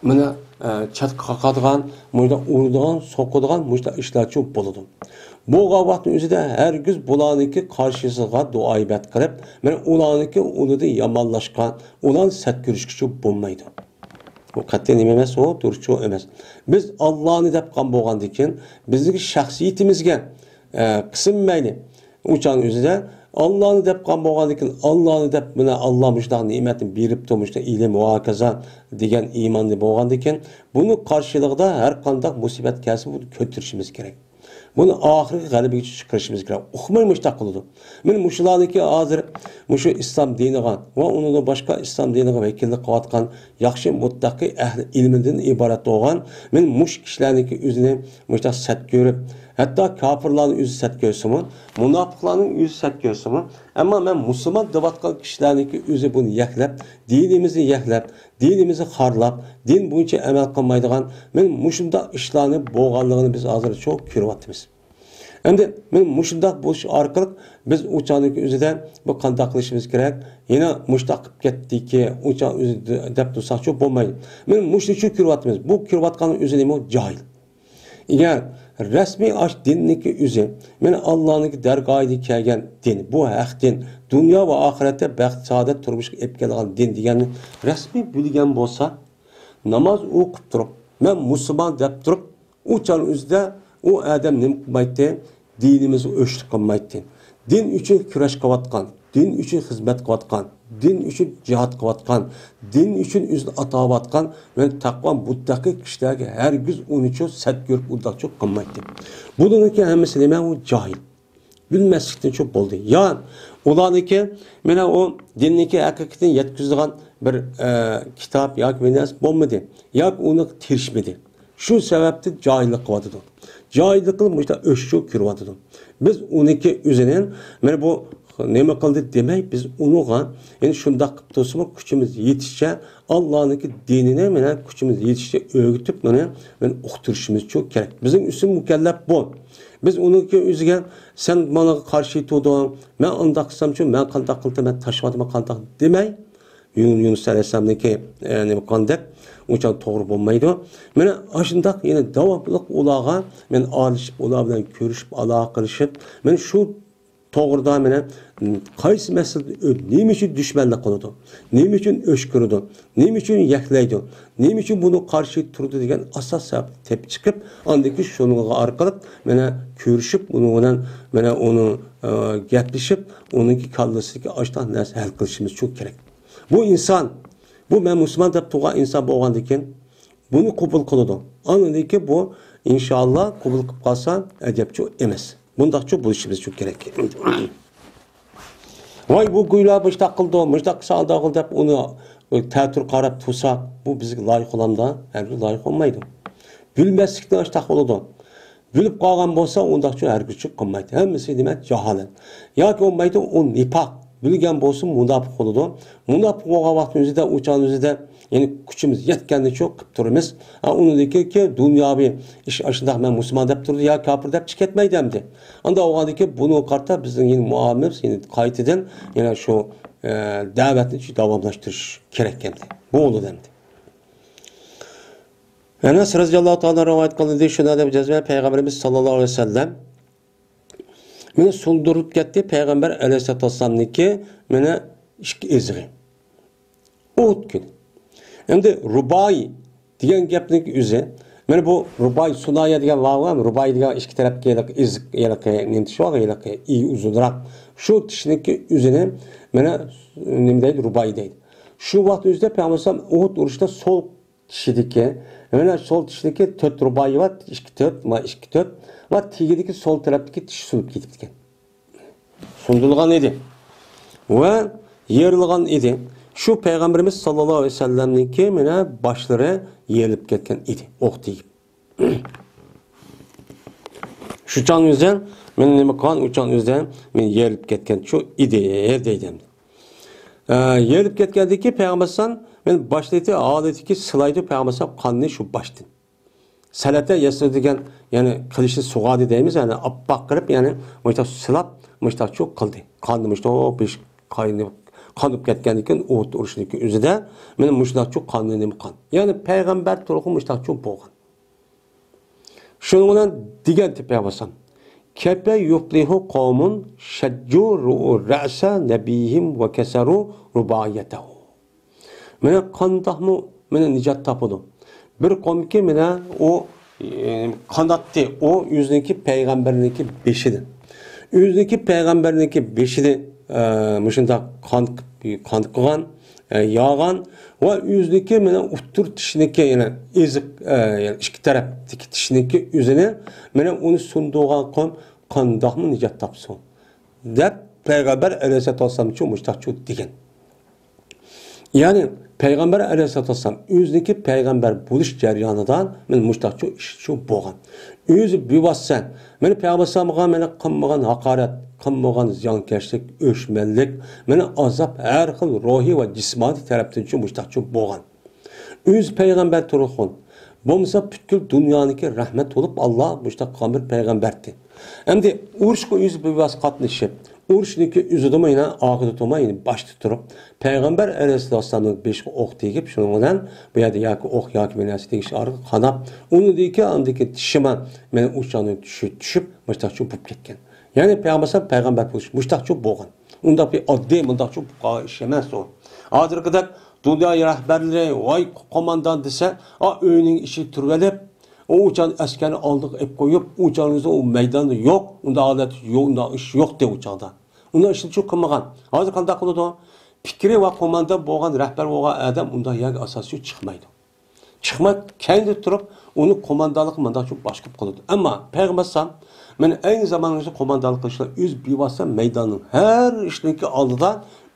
مانا، ئە، چەتكە قاقىدىغان، مۇشۇنداق ئۇرىدىغان، سوقىدىغان مۇشۇنداق ئىشلارچۇ بولىدۇ. بولغان ۋاقىتنىڭ ئۆزىدە ھەرگىز بۇلارنىڭكى قارشىسىغا دۇئا ئىبادەت قىلىپ، مانا ئۇلارنىڭكى ئۇلىدىن يامانلاشقان، ئۇلارنى سەت كۆرۈشكىچۇ بولمايدۇ. بۇ قەتئىي نېمە ئەمەس، ئۇ دۇرۇسچۇ ئەمەس. بىز ئاللانى دەپ قالغان بولغاندىن كېيىن، بىزنىڭكى شەخسىيىتىمىزگە، ئە، قىسىم مەيلى. ئۇ چاغنىڭ ئۆزىدە ئاللانى دەپ قالغان بولغاندىن كېيىن، ئاللانى دەپ، مانا ئاللا مۇشۇنداق نېمەتنى بېرىپتۇ، مۇشۇنداق ئىلىم ۋە ھاكازا دېگەن ئىماننى بولغاندىن كېيىن، بۇنىڭ قارشىلىقىدا ھەر قانداق مۇسىبەت كەلسە، بۇنى كۆتۈرۈشىمىز كېرەك. بۇنى ئاخىرقى غەلىبىگىچە چىقىرىشىمىز كېرەك. ئۇقماي مۇشۇنداق قىلىدۇ. مانا مۇشۇلارنىڭكى ھازىر مۇشۇ ئىسلام دىنىغا ۋە ئۇنىڭدىن باشقا ئىسلام دىنىغا ۋەكىللىك قىلىۋاتقان ياخشى مۇتتەقى ئەھلى ئىلمىدىن ئىبارەت بولغان، مانا مۇشۇ كىشىلەرنىڭكى ئۆزىنى مۇشۇنداق سەت كۆرۈپ، ھەتتا كاپىرلارنى ئۆزى سەت كۆرسىمۇ، مۇناپىقلارنى ئۆزى سەت كۆرسىمۇ، ئەمما مەن مۇسۇلمان دەۋاتقان كىشىلەرنىڭكى ئۆزى بۇنى يەكلەپ، دىنىمىزنى يەكلەپ، دىنىمىزنى خارلاپ، دىن بويىچە ئەمەل قىلمايدىغان، مانا مۇشۇنداق ئىشلارنى بولغانلىقىنى بىز ھازىرچۇ كۆرۈۋاتىمىز. ئەمدى مانا مۇشۇنداق بولۇش ئارقىلىق بىز ئۇ چاغنىڭكى ئۆزىدە بۇ قانداق قىلىشىمىز كېرەك؟ يەنە مۇشۇنداق قىلىپ كەتتىكى، ئۇ چاغ ئۆزى دە-، دەپ تۇرساقچۇ بولمايدۇ. مانا مۇشۇنى شۇ كۆرۈۋاتىمىز. بۇ كۆرۈۋاتقاننىڭ ئۆزى نېمە؟ جاھىل. ئەگەر رەسمىي ئاش دىننىڭكى ئۆزى، مانا ئاللانىڭكى دەرگاھىدىن كەلگەن دىن، بۇ ھەق دىن، دۇنيا ۋە ئاخىرەتتە بەخت سائادەت تۇرمۇشقا ئېلىپ كېلىدىغان دىن دېگەننى رەسمىي بىلگەن بولسا، ناماز ئوقۇپ تۇرۇپ، مەن مۇسۇلمان دەپ تۇرۇپ، ئۇ چاغ ئۆزىدە ئۇ ئادەم نېمە قىلمايتتى؟ دىنىمىزغا ئۆچلۈك قىلمايتتى. دىن ئۈچۈن كۈرەش قىلىۋاتقان، دىن ئۈچۈن خىزمەت قىلىۋاتقان، دىن ئۈچۈن جىھاد قىلىۋاتقان، دىن ئۈچۈن ئۆزىنى ئاتاۋاتقان، مەن تەقۋا مۇتتەقى كىشىلەرگە ھەرگىز ئۇنىچۇ سەت كۆرۈپ ئۇنداقچۇ قىلمايتتى. بۇنىڭكى ھەممىسى نېمە؟ ئۇ جاھىل. بىلمەسلىكتىنچۇ بولدى. يا ئۇلارنىڭكى، مانا ئۇ دىننىڭكى ھەقىقىتىنى يەتكۈزىدىغان بىر، ئە، كىتاب ياكى بىر نەرسە بولمىدى. ياكى ئۇنى تىرىشمىدى. شۇ سەۋەبتىن جاھىللىق قىلىۋاتىدۇ. جاھىللىق قىلىپ مۇشۇنداق ئۆچچە كۆرۈۋاتىدۇ. بىز ئۇنىڭكى ئۆزىنى، مانا بۇ نېمە قىلدى دېمەي، بىز ئۇنىڭغا، يەنى شۇنداق قىلىپ تۇرسىمۇ، كۈچىمىز يېتىشىچە ئاللانىڭكى دىنىنى مانا كۈچىمىز يېتىشىچە ئۆگىتىپ، مانا، مانا ئۇقتۇرۇشىمىزچۇ كېرەك. بىزنىڭ ئۈستىمىز مۇكەللەپ بۇ. بىز ئۇنىڭكى ئۆزىگە، سەن ماڭا قارشى تۇردۇڭ، مەن ئۇنداق قىلسامچۇ، مەن قانداق قىلدىم، مەن تاشلىۋاتىمەن قانداق دېمەي، يۇنۇس، يۇنۇس ئەلەيھىسسالامنىڭكى، ئە، نېمە قىلغاندەك، ئۇنچە توغرا بولمايدۇ. مانا ئاشۇنداق يەنە داۋاملىق ئۇلارغا مەن ئارىلىشىپ، ئۇلار بىلەن كۆرۈشۈپ، ئالاقىلىشىپ، مەن شۇ توغرىدا مانا، م، قايسى مەسىلىدە ئۆ-، نېمە ئۈچۈن دۈشمەنلىك قىلىدۇ؟ نېمە ئۈچۈن ئۆچ كۆرىدۇ؟ نېمە ئۈچۈن يەكلەيدۇ؟ نېمە ئۈچۈن بۇنىڭغا قارشى تۇرىدۇ دېگەن ئاساس سەۋەبنى تېپىپ چىقىپ، ئاندىن كېيىن شۇنىڭغا ئارقىلىق مانا كۆرۈشۈپ، ئۇنىڭ بىلەن مانا ئۇنى، ئە، گەپلىشىپ، ئۇنىڭكى كاللىسىدىكى ئاشۇنداق نەرسە ھەل قىلىشىمىز شۇ كېرەك. بۇ ئىنسان، بۇ مەن مۇسۇلمان دەپ تۇرغان ئىنسان بولغاندىكىن، بۇنى قوبۇل قىلىدۇ. ئاندىن كېيىن بۇ، ئىنشائاللا، قوبۇل قىلىپ قالسا، ئەجەبچۇ ئەمەس. بۇنداقچۇ بولۇشىمىزچۇ كېرەك. ۋاي، بۇ گويلا مۇشتاق قىلدى، مۇشتاق قىلسا ئانداق قىلدى دەپ ئۇنى تەتۈر قاراپ تۇرساق، بۇ بىزگە لايىق بولامدا؟ ھەرگىز لايىق بولمايدۇ. بىلمەسلىكتىن ئاشتاق بولىدۇ. بىلىپ قالغان بولسا، ئۇنداقچۇ ھەرگىزچۇ قىلمايدۇ. ھەممىسى نېمە؟ جاھالەت. ياكى بولمايدۇ، ئۇ نىپاق. بىلگەن بولسا، مۇناپىق بولىدۇ. مۇناپىق بولغان ۋاقتىنىڭ ئۆزىدە، ئۇ چاغنىڭ ئۆزىدە، يەنى كۈچىمىز يەتكەنچە قىلىپ تۇرىمىز. ھە، ئۇنىڭدىن كېيىن دۇنياۋى ئىش ئاشۇنداق، مەن مۇسۇلمان دەپ تۇردى، يا كاپىر دەپ چىقىپ كەتمەيدۇ ئەمدى. ئانداق بولغاندىن كېيىن بۇنىڭغا قارىتا بىزنىڭ يەنە مۇئامىلىمىز يەنە قايتىدىن يەنە شۇ، ئە، دەۋەتنى شۇ داۋاملاشتۇرۇش كېرەك ئەمدى. بۇ بولىدۇ ئەمدى. ئەنەس رەزىياللاھۇ تائالا رىۋايەت قىلىندى، شۇنى دەپ جەزمەن پەيغەمبىرىمىز ساللاللاھۇ ئەلەيھى ۋەسەللەم مانا سۇندۇرۇلۇپ كەتتى پەيغەمبەر ئەلەيھىسسالاتۇ ۋەسسالامنىڭكى مانا ئىككى ئېزىقى. ئۇھۇد كۈنى. ئەمدى رۇبائىي دېگەن گەپنىڭ ئۆزى، مانا بۇ رۇبائىي سۇنايە دېگەن ۋاۋ، رۇبائىي دېگەن ئىككى تەرەپكە ھېلىقى ئېزىق، ھېلىقى نېمە دېيىش بار، ھېلىقى ئى ئۇزۇنراق. شۇ تىشنىڭكى ئۆزىنى مانا نېمە دەيدۇ، رۇبائىي دەيدۇ. شۇ ۋاقىت ئۆزىدە پەيغەمبەر ئەلەيھىسسالام ئۇھۇد ئۇرۇشىدا سول تىشىدىكى، مانا سول تىشىدىكى تۆت رۇبائىي بار، ئىككى تۆت، ما ئىككى تۆت، ۋە تېگىدىكى سول تەرەپتىكى تىش سۇنۇپ كېتىپتىكەن. سۇندۇرۇلغان ئىدى. ۋە يېرىلغان ئىدى. شۇ پەيغەمبىرىمىز ساللاللاھۇ ئەلەيھى ۋەسەللەمنىڭكى مانا باشلىرى يېرىلىپ كەتكەن ئىدى. ئوق تېگىپ. شۇ چاغ ئۆزى مېنى نېمە قىلغان، ئۇ چاغ ئۆزى مېنى يېرىلىپ كەتكەن شۇ ئىدى، دەيدۇ ئەمدى. ئە، يېرىلىپ كەتكەندىن كېيىن پەيغەمبەر ئەلەيھىسسالام مېنى باشلىدى، ھالىتىكى سىلايدۇ پەيغەمبەر ئەلەيھىسسالام قاننى شۇ باشتىن. سەلەتە يەسىر دېگەن، يەنى قىلىچنى سۇغاردى دەيمىز، يەنى ئاپئاق قىلىپ، يەنى مۇشتاق سىلاپ، مۇشتاقچۇ قىلدى. قاننى مۇشتاق بىش قاينىپ، قانىپ كەتكەندىن كېيىن ئوت ئۇرۇشنىڭكى ئۆزىدە مېنى مۇشۇنداقچۇ قاننى نېمە قىلغان. يەنى پەيغەمبەر تۇرقى مۇشتاقچۇ بولغان. شۇنىڭ بىلەن دېگەن پەيغەمبەر ئەلەيھىسسالام، كەيفە يۇفلىھۇ قەۋمۇن شەججۇ رەسە نەبىيىھىم ۋە كەسەرۇ رۇبائىيەتەھۇ. مانا قانداقمۇ مانا نىجات تاپىدۇ. بىر قومكى مانا ئۇ، ئى، قاناتتى، ئۇ ئۆزىنىڭكى پەيغەمبىرىنىڭكى بېشىدىن. ئۆزىنىڭكى پەيغەمبىرىنىڭكى بېشىنى، ئە، مۇشۇنداق قان، قان قىلغان، ئە، ياغان ۋە ئۆزىنىڭكى مانا ئۇتتۇر تىشىنىڭكى، يەنى ئېزىق، ئە، يەنى ئىككى تەرەپتىكى تىشىنىڭكى ئۆزىنى مانا ئۇنى سۇندۇرغان قوم قانداقمۇ نىجات تاپسۇن دەپ پەيغەمبەر ئەلەيھىسسالاتۇ ۋەسسالامچۇ مۇشتاقچۇ دېگەن. يەنى پەيغەمبەر ئەلەيھىسسالاتۇ ۋەسسالام ئۆزىنىڭكى پەيغەمبەر بولۇش جەريانىدا مانا مۇشتاقچۇ ئىشچۇ بولغان. ئۆزى بىۋاسىتە مانا پەيغەمبەر ئەلەيھىسسالامغا مانا قىلمىغان ھاقارەت، قىلمىغان زىيانكەشلىك، ئۆچمەنلىك، مانا ئازاب ھەر خىل روھىي ۋە جىسمانىي تەرەپتىنچۇ مۇشتاقچۇ بولغان. ئۆزى پەيغەمبەر تۇرغۇن. بولمىسا پۈتكۈل دۇنيانىڭكى رەھمەت بولۇپ، ئاللا مۇشتاق قىلغان بىر پەيغەمبەرتى. ئەمدى ئۇرۇشقا ئۆزى بىۋاسىتە قاتنىشىپ، ئۇرۇشنىڭكى ئۆزىدىمۇ يەنە ئاخىرىدا تۇرماي، يەنە باشتا تۇرۇپ، پەيغەمبەر ئەلەيھىسسالامنىڭ بېشىغا ئوق تېگىپ، شۇنىڭ بىلەن بۇ يەردە ياكى ئوق ياكى بىر نەرسە تېگىش ئارقىلىق قاناپ، ئۇنىڭدىكى ئاندىكى شىمان مېنىڭ ئۇچاڭدىن چۈشۈپ، چۈشۈپ، مۇشتاقچۇ بولۇپ كەتكەن. يەنى پەيغەمبەر، پەيغەمبەر بولۇش مۇشتاقچۇ بولغان. ئۇنداق بىر ئاددىي، مۇنداقچۇ بولۇپ قالغان ئىش ئەمەس ئۇ. ھازىرقىدەك دۇنيا رەھبەرلىرى، ۋاي قوماندان دېسە، ئا، ئۆينىڭ ئىچىگە تۇرۇۋېلىپ، ئۇ ئۇچان ئەسكەرنى ئالدىغا ئېلىپ قويۇپ، ئۇچانىڭىزدا ئۇ مەيداندا يوق، ئۇنداق ھالەت يوق، ئۇنداق ئىش يوق دەپ ئۇچاندا. ئۇنداق ئىشنى چۇ قىلمىغان. ھازىر قانداق قىلىدۇ؟ پىكرى ۋە قوماندان بولغان، رەھبەر بولغان ئادەم ئۇنداق يەرگە ئاساسىي چىقمايدۇ. چىقماي كەينىدە تۇرۇپ، ئۇنى قوماندانلىققا مانداقچۇ باشقۇرۇپ قىلىدۇ. ئەمما پەيغەمبەر ئەلەيھىسسالام مېنى ئەينى زامانىڭىزدا قوماندانلىق قىلىشلا ئۆز بىۋاسىتە مەيداننىڭ ھەر ئىشنىڭكى ئالدىدا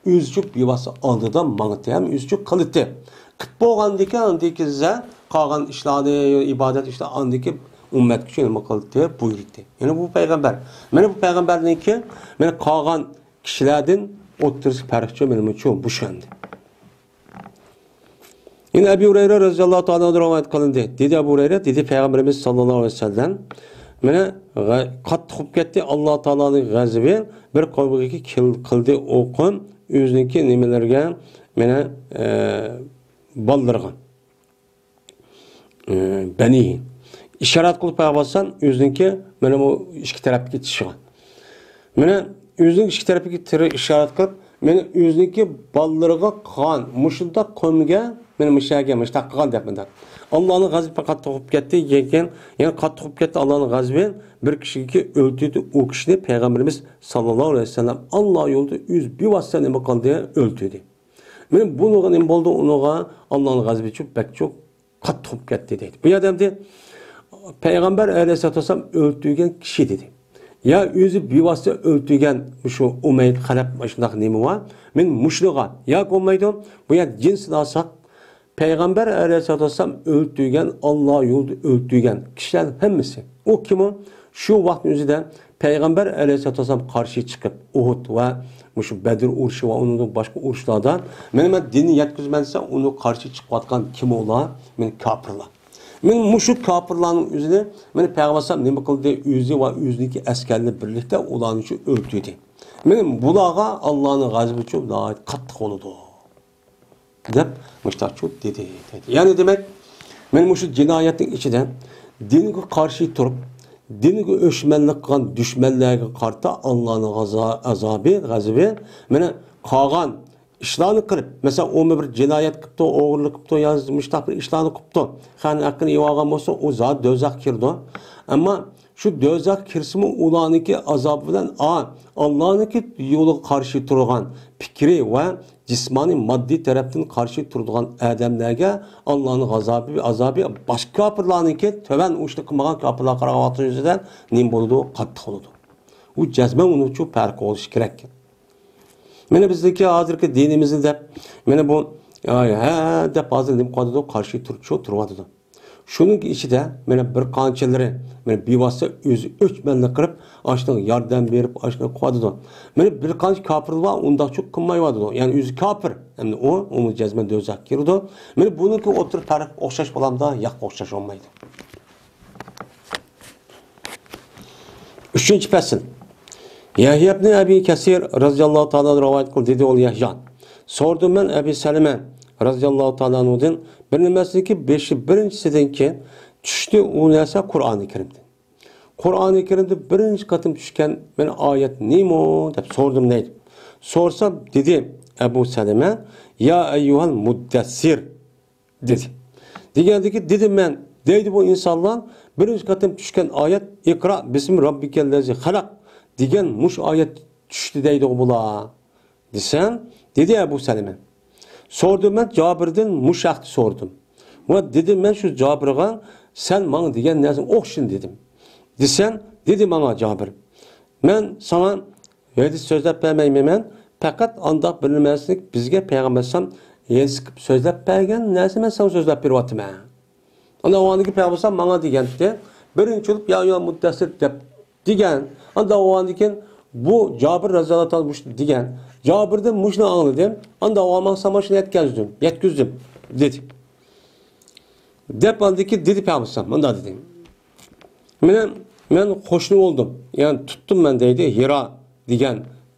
ئۆزىچۇ بىۋاسىتە ئالدىدا ماڭىتى ھەم ئۆزىچۇ قىلىتى. قىپ بولغاندىكىن ئاندىكى قالغان ئىشلارنى، ئىبادەت ئىشلار ئاندىكى ئۈممەتكىچۇ نېمە قىلىتى، بۇيرۇتتى. يەنى بۇ پەيغەمبەر. مانا بۇ پەيغەمبەرنىڭكى مانا قالغان كىشىلەردىن ئوتتۇرىسى پەرقچۇ مېنىڭچۇ بۇ شۇ ئەمدى. يەنە ئەبۇ ھۇرەيرە رەزىياللاھۇ تائالا ئەنھۇدىن رىۋايەت قىلىندى. دېدى ئەبۇ ھۇرەيرە، دېدى پەيغەمبىرىمىز ساللاللاھۇ ئەلەيھى ۋەسەللەم، مانا، غە-، قاتتىق بولۇپ كەتتى، ئاللا تائالانىڭ غەزىپى بىر قەۋمگە كىل-، قىلدى ئوقۇن، ئۆزىنىڭكى نېمىلىرىگە، مانا، ئە، بالىلىرىغا. ئە، بەنىھى. ئىشارەت قىلىپ پەيغەمبەر ئۆزىنىڭكى، مانا، بۇ ئىككى تەرەپتىكى چىشىغا. مانا ئۆزىنىڭ ئىككى تەرىپىگە تىرى ئىشارەت قىلىپ، مانا ئۆزىنىڭكى بالىلىرىغا قىلغان مۇشۇنداق قومىگە، مانا مۇشۇ يەرگە مۇشۇنداق قىلغان دەپ مۇنداق. ئاللانىڭ غەزىپى قاتتىق بولۇپ كەتتى، كېيىن يەنە قاتتىق بولۇپ كەتتى ئاللانىڭ غەزىپى، بىر كىشىگە ئۆلتۈردى ئۇ كىشىنى پەيغەمبىرىمىز ساللاللاھۇ ئەلەيھى ۋەسەللەم ئاللا يولىدا ئۆز بىۋاسىتە نېمە قىلدى؟ ئۆلتۈردى. مانا بۇنىڭغا نېمە بولدى؟ ئۇنىڭغا ئاللانىڭ غەزىپىچۇ بەكچۇ قاتتىق بولۇپ كەتتى دەيدۇ. بۇ يەردە ئەمدى پەيغەمبەر ئەلەيھىسسالاتۇ ۋەسسالام ئۆلتۈرگەن كىشى دېدى. يا ئۆزى بىۋاسىتە ئۆلتۈرگەن مۇشۇ ئۇمەييە خەلەپ شۇنداق نېمە بار؟ مەن مۇشۇنىغا ياكى بولمايدۇ. بۇ يەردە جىنسىنى ئالساق، پەيغەمبەر ئەلەيھىسسالاتۇ ۋەسسالام ئۆلتۈرگەن، ئاللا يولىدا ئۆلتۈرگەن كىشىلەرنىڭ ھەممىسى. ئۇ كىم ئۇ؟ شۇ ۋاقىتنىڭ ئۆزىدە پەيغەمبەر ئەلەيھىسسالاتۇ ۋەسسالام قارشى چىقىپ، ئۇھۇد ۋە مۇشۇ بەدر ئۇرۇشى ۋە ئۇنىڭدىن باشقا ئۇرۇشلاردا، مانا مەن دىننى يەتكۈزىمەن دېسە، ئۇنىڭغا قارشى چىقىۋاتقان كىم ئۇلار؟ مانا كاپىرلار. مانا مۇشۇ كاپىرلارنىڭ ئۆزىنى، مانا پەيغەمبەر ئەلەيھىسسالام نېمە قىلدى؟ ئۆزى ۋە ئۆزىنىڭكى ئەسكەرلىرى بىرلىكتە ئۇلارنى شۇ ئۆلتۈردى. مانا بۇلارغا ئاللانىڭ غەزىپىچۇ ناھايىتى قاتتىق بولىدۇ. دەپ مۇشتاقچۇ دېدى، دېدى. يەنى دېمەك، مەن مۇشۇ جىنايەتنىڭ ئىچىدە دىنغا قارشى تۇرۇپ، دىنغا ئۆچمەنلىك قىلغان دۈشمەنلەرگە قارىتا ئاللانىڭ غازا-، ئازابى، غەزىپى، مانا قالغان ئىشلارنى قىلىپ، مەسىلەن، ئۇمۇ بىر جىنايەت قىپتۇ، ئوغرىلىق قىپتۇ، يا مۇشتاق بىر ئىشلارنى قىپتۇ، خەقنىڭ ھەققىنى يېۋالغان بولسا، ئۇ زادى دوزاخقا كىرىدۇ. ئەمما شۇ دوزاخقا كىرسىمۇ، ئۇلارنىڭكى ئازابى بىلەن، ئا، ئاللانىڭكى يولىغا قارشى تۇرغان پىكرى ۋە جىسمانىي، ماددىي تەرەپتىن قارشى تۇرىدىغان ئادەملەرگە ئاللانىڭ غازابى، ئازابى باشقا كاپىرلارنىڭكى، تۆۋەن ئۇ ئىشنى قىلمىغان كاپىرلارغا قارىغان ۋاقتىمىزدا نېمە بولىدۇ؟ قاتتىق بولىدۇ. ئۇ جەزمەن ئۇنىڭ ئۈچۈن پەرق بولۇشى كېرەك. مانا بىزنىڭكى ھازىرقى دىنىمىزنى دەپ، مانا بۇ، ھە، ھە دەپ ھازىر نېمە قىلىۋاتىدۇ؟ قارشى تۇرۇپ، شۇ تۇرۇۋاتىدۇ. شۇنىڭ ئىچىدە مانا بىر قانچىلىرى مانا بىۋاسىتە ئۆزى ئۆچمەنلىك قىلىپ، ئاشۇنىڭغا ياردەم بېرىپ، ئاشۇنى قىلىۋاتىدۇ. مانا بىر قانچە كاپىرلار بار، ئۇنداقچۇ قىلمايۋاتىدۇ. يەنى ئۆزى كاپىر. ئەمدى ئۇ، ئۇمۇ جەزمەن دوزاخقا كىرىدۇ. مانا بۇنىڭكى ئوتتۇرا پەرق ئوخشاش بولامدا؟ ياق، ئوخشاش بولمايدۇ. ئۈچىنچى پەسىل. يەھيا ئىبنى ئەبى كەسىر رەزىياللاھۇ تائالا ئەنھۇ رىۋايەت قىلدى، دېدى ئۇ يەھيا. سورىدىم مەن ئەبى سەلىمە رەزىياللاھۇ تائالا ئەنھۇدىن بىر نېمىسىنىڭكى بېشى بىرىنچىسىدىنكى چۈشتى ئۇ نەرسە قۇرئانى كەرىمدىن. قۇرئانى كەرىمدە بىرىنچى قېتىم چۈشكەن مانا ئايەت نېمە دەپ سورىدىم دەيدۇ. سورىسام دېدى ئەبۇ سەلىمە، يا ئەييۇھەل مۇددەسسىر. دېدى. دېگەندىكى، دېدىم مەن، دەيدۇ بۇ ئىنسانلار، بىرىنچى قېتىم چۈشكەن ئايەت، ئىقرا بىسمى رەببىكەللەزى خەلەق دېگەن مۇشۇ ئايەت چۈشتى دەيدىغۇ بۇلار، دېسەم، دېدى ئەبۇ سەلىمە. سورىدىم مەن جابىردىن، مۇشۇ ھەقتە سورىدىم. ۋە دېدىم مەن شۇ جابىرغا، سەن ماڭا دېگەن نەرسە ئوخشىشىنى دېدىم. دېسەم، دېدى ماڭا جابىر، مەن ساڭا ھەدىس سۆزلەپ بەرمەيمەن مەن، پەقەت ئانداق بىر نېمىسىنى بىزگە پەيغەمبەر ئەلەيھىسسالام ھەدىس قىلىپ سۆزلەپ بەرگەن نەرسە مەن ساڭا سۆزلەپ بېرىۋاتىمەن. ئاندىن ئاۋۋالدىكى پەيغەمبەر ئەلەيھىسسالام ماڭا دېگەنتى، بىرىنچى بولۇپ يا ئەييۇھەل مۇددەسسىر دەپ دېگەن. ئاندىن ئاۋۋالدىن كېيىن بۇ جابىر رەزىياللاھۇ تائالا مۇشۇ دېگەن. جابىردىن مۇشۇنى ئاڭلىدىم. ئاندىن ئاۋۋال ماڭا ساڭا شۇنى يەتكۈزدۈم، يەتكۈزدۈم دېدى. دەپ ئاندىن كېيىن دېدى پەيغەمبەر ئەلەيھىسسالام، مۇنداق دېدى. مانا مەن قوشنا بولدۇم، يەنى تۇتتۇم مەن دەيدۇ، ھىرا دېگەن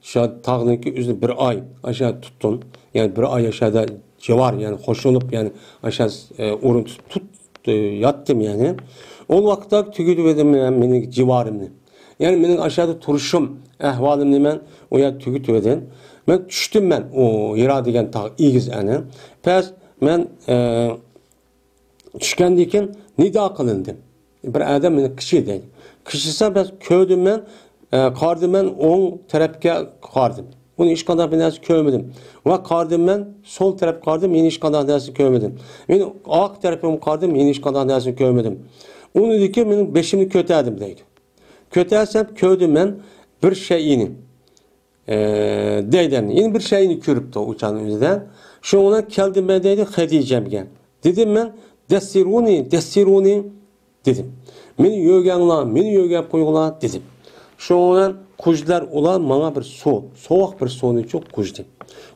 شۇ تاغنىڭكى ئۆزىنى بىر ئاي ئاشۇ تۇتتۇم. يەنى بىر ئاي ئاشۇدا جىۋار، يەنى قوشۇلۇپ، يەنى ئاشۇ، ئە، ئورۇن تۇتۇپ تۇت-، ئە، ياتتىم يەنى. ئۇ ۋاقىتتا تۈگىتىۋىدىم مەن مېنىڭ جىۋارىمنى. يەنى مېنىڭ ئاشۇدا تۇرۇشۇم، ئەھۋالىمنى مەن ئۇ يەردە تۈگىتىۋىدىم. مەن چۈشتۈم مەن ئۇ ھىرا دېگەن تاغ ئېگىز ئەنە. پەس مەن، ئە، چۈشكەندىن كېيىن نىدا قىلىندىم. بىر ئادەم مېنى قىچىر دەيدۇ. قىچىرسا بەس كۆردۈم مەن، ئە، قارىدىم مەن ئوڭ تەرەپكە قارىدىم. ئۇنى ھېچقانداق بىر نەرسە كۆرمىدىم. ۋە قارىدىم مەن سول تەرەپكە قارىدىم، يەنە ھېچقانداق نەرسە كۆرمىدىم. مېنىڭ ئارقا تەرىپىمگە قارىدىم، يەنە ھېچقانداق نەرسە كۆرمىدىم. ئۇنىڭدىن كېيىن مېنىڭ بېشىمنى كۆتەردىم دەيدۇ. كۆتەرسەم كۆردۈم مەن بىر شەيئىنى. ئە، دەيدۇ. يەنە بىر شەيئىنى كۆرۈپتۇ ئۇ چاغنىڭ ئۆزىدە. شۇنىڭ بىلەن كەلدىم مەن دەيدۇ خەدىجەمگە. دېدىم مەن، دەسسىرۇنى، دەسسىرۇنى دېدىم. مېنى يۆگەڭلار، مېنى يۆگەپ قويۇڭلار دېدىم. شۇنىڭ بىلەن قۇژلار ئۇلار ماڭا بىر سۇ، سوغۇق بىر سۇنى چۇ قۇژدى.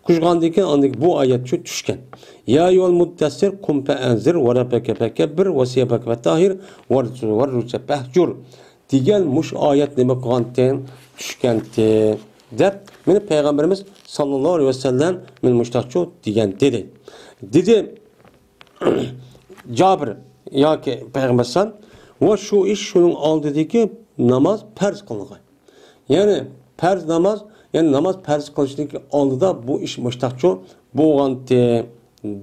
قۇژغاندىن كېيىن ئاندىن بۇ ئايەت چۈ-، چۈشكەن. يا ئەييۇھەل مۇددەسسىر، قۇم فەئەنزىر، ۋە رەببەكە فەكەببىر، ۋە سىيەبەكە فەتتاھىر، ۋە رۇجزە فەھجۇر. دېگەن مۇشۇ ئايەت نېمە قىلغانتى؟ چۈشكەنتى، دەپ، مېنى پەيغەمبىرىمىز ساللاللاھۇ ئەلەيھى ۋەسەللەم مېنى مۇشتاقچۇ دېگەنتى دېدى. دېدى جابىر ياكى پەيغەمبەر سان، ۋە شۇ ئىش شۇنىڭ ئالدىدىكى ناماز پەرز قىلىنغان. يەنى پەرز ناماز، يەنى ناماز پەرز قىلىشتىكى ئالدىدا بۇ ئىش مۇشتاقچۇ بولغانتى،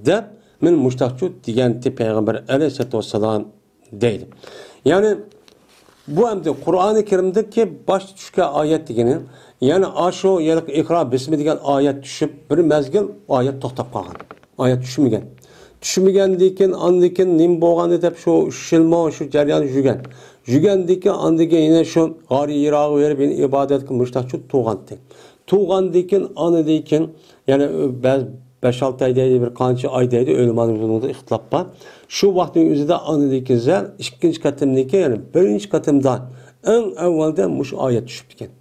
دەپ، مېنى مۇشتاقچۇ دېگەنتى پەيغەمبەر ئەلەيھىسسالاتۇ ۋەسسالام. دەيدۇ. يەنى بۇ ئەمدى قۇرئانى كەرىمدىكى باشتا چۈشكەن ئايەت دېگىنى، يەنى ئاشۇ ھېلىقى ئىقرا بىسمى دېگەن ئايەت چۈشۈپ، بىر مەزگىل ئايەت توختاپ قالغان. ئايەت چۈشمىگەن. چۈشمىگەندىن كېيىن، ئاندىن كېيىن نېمە بولغاندى دەپ شۇ ئۈچ يىلمۇ شۇ جەريان يۈرگەن. يۈرگەندىن كېيىن ئاندىن كېيىن يەنە شۇ غار ھىراغا بېرىپ يەنە ئىبادەتكە مۇشتاقچۇ تۇغانتى. تۇغاندىن كېيىن، ئانىدىن كېيىن، يەنە بەزى بەش-ئالتە ئاي دەيدۇ، بىر قانچە ئاي دەيدۇ، ئۆلىمانىڭ بۇنىڭدا ئىختىلاپ بار. شۇ ۋاقىتنىڭ ئۆزىدە ئانىدىن كېيىن زەل ئىككىنچى قېتىمدىكى، يەنى بىرىنچى قېتىمدا ئەڭ ئەۋۋەلدە مۇشۇ ئايەت چۈشۈپتىكەن.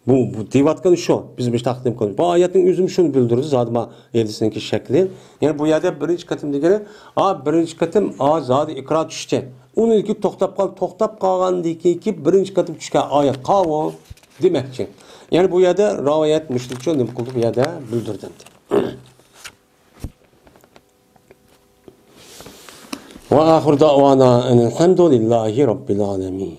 بۇ، بۇ دەيۋاتقىنى شۇ، بىز مۇشۇ تەقدىم قىلىمىز. بۇ ئايەتنىڭ ئۆزىمۇ شۇنى بىلدۈرىدۇ، زادىما ھەدىسنىڭكى شەكلى. يەنى بۇ يەردە بىرىنچى قېتىم دېگىنى، ھا، بىرىنچى قېتىم، ھا، زادى ئىقرار چۈشتى. ئۇنىڭدىن كېيىن توختاپ قال، توختاپ قالغاندىن كېيىنكى بىرىنچى قېتىم چۈشكەن ئايەت قاۋۇ دېمەكچى. يەنى بۇ يەردە رىۋايەت مۇشۇنچە نېمە قىلدى، بۇ يەردە بىلدۈردى. وآخر دعوانا أن الحمد لله رب العالمين.